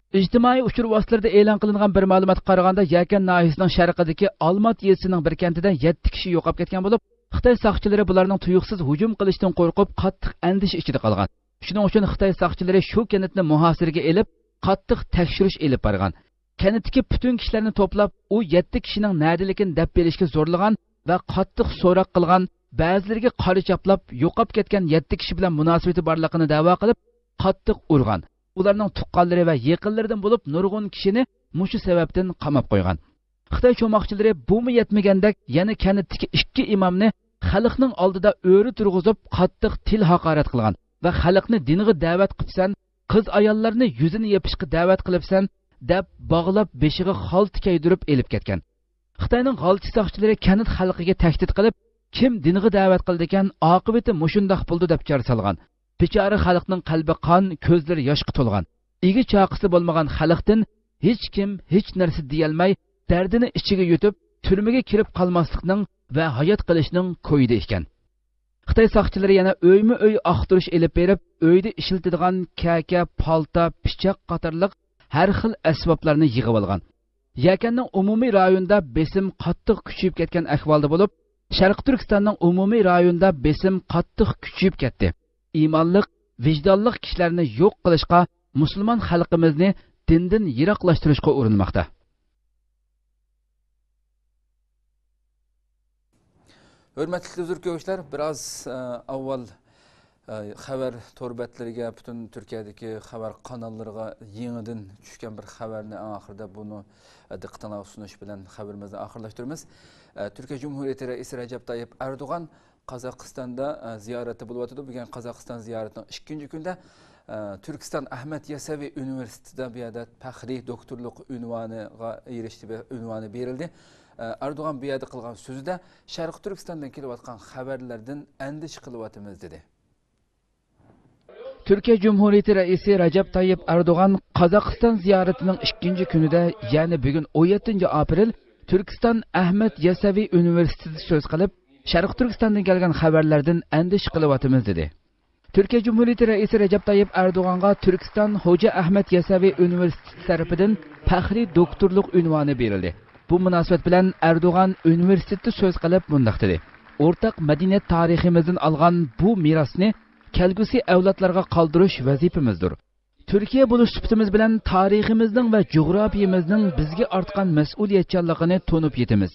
ئىجتىمائىي ئۇچۇر ۋاسىتىلىرىدا ئېلان قىلىنغان بىر مەلۇماتقا قارىغاندا، يەكەن ناھىيىسىنىڭ شەرقىدىكى ئالمات يېزىسىنىڭ بىر كەنتىدە يەتتە كىشى يوقاپ كەتكەن بولۇپ، خىتاي ساقچىلىرى بۇلارنىڭ تۇيۇقسىز ھۇجۇم قىلىشىدىن قورقۇپ، قاتتىق ئەندىشە ئىچىدە قالغان. شۇنىڭ ئۈچۈن خىتاي ساقچىلىرى شۇ كەنتنى مۇھاسىرىگە ئېلىپ، قاتتىق تەكشۈرۈش ئېلىپ بارغان. كەنتتىكى پۈتۈن كىشىلەرنى توپلاپ، ئۇ يەتتە كىشىنىڭ نەدىلىكىنى دەپ بېرىشكە زورلىغان ۋە قاتتىق سوراق قىلغان، بەزىلىرىگە قارا چاپلاپ، يوقاپ كەتكەن يەتتە كىشى بىلەن مۇناسىۋىتى بارلىقىنى دەۋا قىلىپ، قاتتىق ئۇرغان. ئۇلارنىڭ تۇغقانلىرى ۋە يېقىنلىرىدىن بولۇپ نۇرغۇن كىشىنى مۇشۇ سەۋەبتىن قاماپ قويغان. خىتاي چوماقچىلىرى بۇمۇ يەتمىگەندەك، يەنە كەنتتىكى ئىككى ئىمامنى خەلقنىڭ ئالدىدا ئۆرە تۇرغۇزۇپ، قاتتىق تىل ھاقارەت قىلغان ۋە خەلقنى دىنغا دەۋەت قىپسەن، قىز-ئاياللارنى يۈزىنى يېپىشقا دەۋەت قىلىپسەن، دەپ باغلاپ، بېشىغا خالتا كىيدۈرۈپ ئېلىپ كەتكەن. خىتاينىڭ غالچى ساقچىلىرى كەنت خەلقىگە تەھدىت قىلىپ، كىم دىنغا دەۋەت قىلىدىكەن، ئاقىۋىتى مۇشۇنداق بولىدۇ دەپ چارە سالغان. بىچارە خەلقنىڭ قەلبى قان، كۆزلىرى ياشقا تولغان. ئىگە چاقىسى بولمىغان خەلقتىن ھېچكىم ھېچ نەرسە دېيەلمەي، دەردىنى ئىچىگە يۇتۇپ، تۈرمىگە كىرىپ قالماسلىقنىڭ ۋە ھايات قېلىشنىڭ كويىدا ئىكەن. خىتاي ساقچىلىرى يەنە ئۆيمۇ ئۆي ئاختۇرۇش ئېلىپ بېرىپ، ئۆيدە ئىشلىتىدىغان كەكە، پالتا، پىچاق قاتارلىق ھەر خىل ئەسۋابلارنى يىغىۋالغان. يەكەننىڭ ئومۇمىي رايوندا بېسىم قاتتىق كۈچىيىپ كەتكەن ئەھۋالدا بولۇپ، شەرقىي تۈركىستاننىڭ ئومۇمىي رايوندا بېسىم قاتتىق كۈچىيىپ كەتتى. ئىمانلىق، ۋىجدانلىق كىشىلەرنى يوق قىلىشقا، مۇسۇلمان خەلقىمىزنى دىندىن يىراقلاشتۇرۇشقا ئۇرۇنماقتا. ھۆرمەتلىك تېلېۋىزور كۆرگۈچىلەر، بىراز، ئە، ئاۋۋال، ئە، خەۋەر تور بەتلىرىگە، پۈتۈن تۈركىيەدىكى خەۋەر قاناللىرىغا يېڭىدىن چۈشكەن بىر خەۋەرنى ئەڭ ئاخىرىدا بۇنى، ئە، دىققىتىڭلارغا سۇنۇش بىلەن خەۋىرىمىزنى ئاخىرلاشتۇرىمىز. ئە، تۈركىيە جۇمھۇرىيىتى رەئىسى رەجەپ تايىپ ئەردوغان قازاقىستاندا، ئە، زىيارەتتە بولۇۋاتىدۇ. بۈگۈن قازاقىستان زىيارىتىنىڭ ئىككىنچى كۈنىدە، ئە، تۈركىستان ئەھمەد يەسەۋى ئۇنىۋېرسىتېتىدا بۇ يەردە پەخرىي دوكتورلۇق ئۇنۋانىغا ئېرىشتى، ئۇنۋانى بېرىلدى. ئە، ئەردوغان بۇ يەردە قىلغان سۆزىدە، شەرقىي تۈركىستاندىن كېلىۋاتقان خەۋەرلەردىن ئەندىشە قىلىۋاتىمىز، دېدى. تۈركىيە جۇمھۇرىيىتى رەئىسى رەجەپ تايىپ ئەردوغان قازاقىستان زىيارىتىنىڭ ئىككىنچى كۈنىدە، يەنى بۈگۈن ئون يەتتىنچى ئاپرېل، تۈركىستان ئەھمەد يەسەۋى ئۇنىۋېرسىتېتىدا سۆز قىلىپ، شەرقىي تۈركىستاندىن كەلگەن خەۋەرلەردىن ئەندىشە قىلىۋاتىمىز، دېدى. تۈركىيە جۇمھۇرىيىتى رەئىسى رەجەپ تايىپ ئەردوغانغا تۈركىستان خوجا ئەھمەد يەسەۋى ئۇنىۋېرسىتېتى تەرىپىدىن پەخرىي دوكتورلۇق ئۇنۋانى بېرىلدى. بۇ مۇناسىۋەت بىلەن ئەردوغان ئۇنىۋېرسىتېتتا سۆز قىلىپ مۇنداق دېدى: «ئورتاق مەدەنىيەت تارىخىمىزدىن ئالغان بۇ مىراسنى كەلگۈسى ئەۋلادلارغا قالدۇرۇش ۋەزىپىمىزدۇر. تۈركىيە بولۇش سۈپىتىمىز بىلەن تارىخىمىزنىڭ ۋە جۇغراپىيىمىزنىڭ بىزگە ئارتقان مەسئۇلىيەتچانلىقىنى تونۇپ يېتىمىز.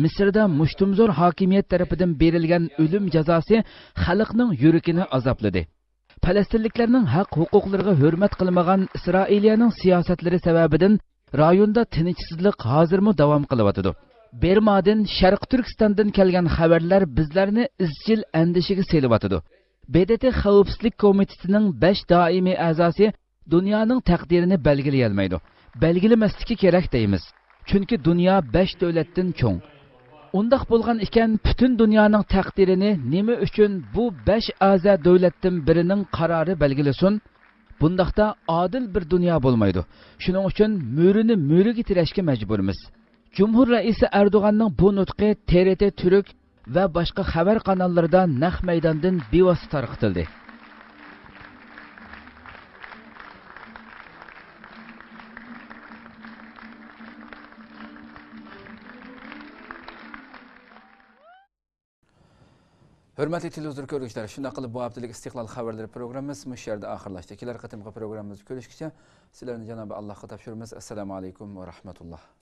مىسىردا مۇشتۇمزور ھاكىمىيەت تەرىپىدىن بېرىلگەن ئۆلۈم جازاسى خەلقنىڭ يۈرىكىنى ئازابلىدى. پەلەستىنلىكلەرنىڭ ھەق ھوقۇقلىرىغا ھۆرمەت قىلمىغان ئىسرائىلىيەنىڭ سىياسەتلىرى سەۋەبىدىن رايوندا تىنچسىزلىق ھازىرمۇ داۋام قىلىۋاتىدۇ. بىرمادىن، شەرقىي تۈركىستاندىن كەلگەن خەۋەرلەر بىزلەرنى ئىزچىل ئەندىشىگە سېلىۋاتىدۇ. ب د ت خەۋپسىزلىك كومىتېتىنىڭ بەش دائىمىي ئەزاسى دۇنيانىڭ تەقدىرىنى بەلگىلىيەلمەيدۇ. بەلگىلىمەسلىكى كېرەك دەيمىز. چۈنكى دۇنيا بەش دۆلەتتىن چوڭ. ئۇنداق بولغان ئىكەن، پۈتۈن دۇنيانىڭ تەقدىرىنى نېمە ئۈچۈن بۇ بەش ئەزا دۆلەتتىن بىرىنىڭ قارارى بەلگىلىسۇن؟ بۇنداقتا ئادىل بىر دۇنيا بولمايدۇ. شۇنىڭ ئۈچۈن مۈرىنى مۈرىگە تىرەشكە مەجبۇرمىز. جۇمھۇر رەئىسى ئەردوغاننىڭ بۇ نۇتقى ت ر ت تۈرك ۋە باشقا خەۋەر قاناللىرىدا نەق مەيداندىن بىۋاسىتە تارقىتىلدى. ھۆرمەتلىك تېلېۋىزور كۆرگۈچىلەر، شۇنداق قىلىپ بۇ ھەپتىلىك ئىستىقلال خەۋەرلىرى پروگراممىمىز مۇشۇ يەردە ئاخىرلاشتى. كېلەر قېتىمقى پروگراممىمىزدا كۆرۈشكىچە سىلەرنى جانابى ئاللاھقا تاپشۇرىمىز. ئەسسالامۇ ئەلەيكۇم ۋە رەھمەتۇللاھ.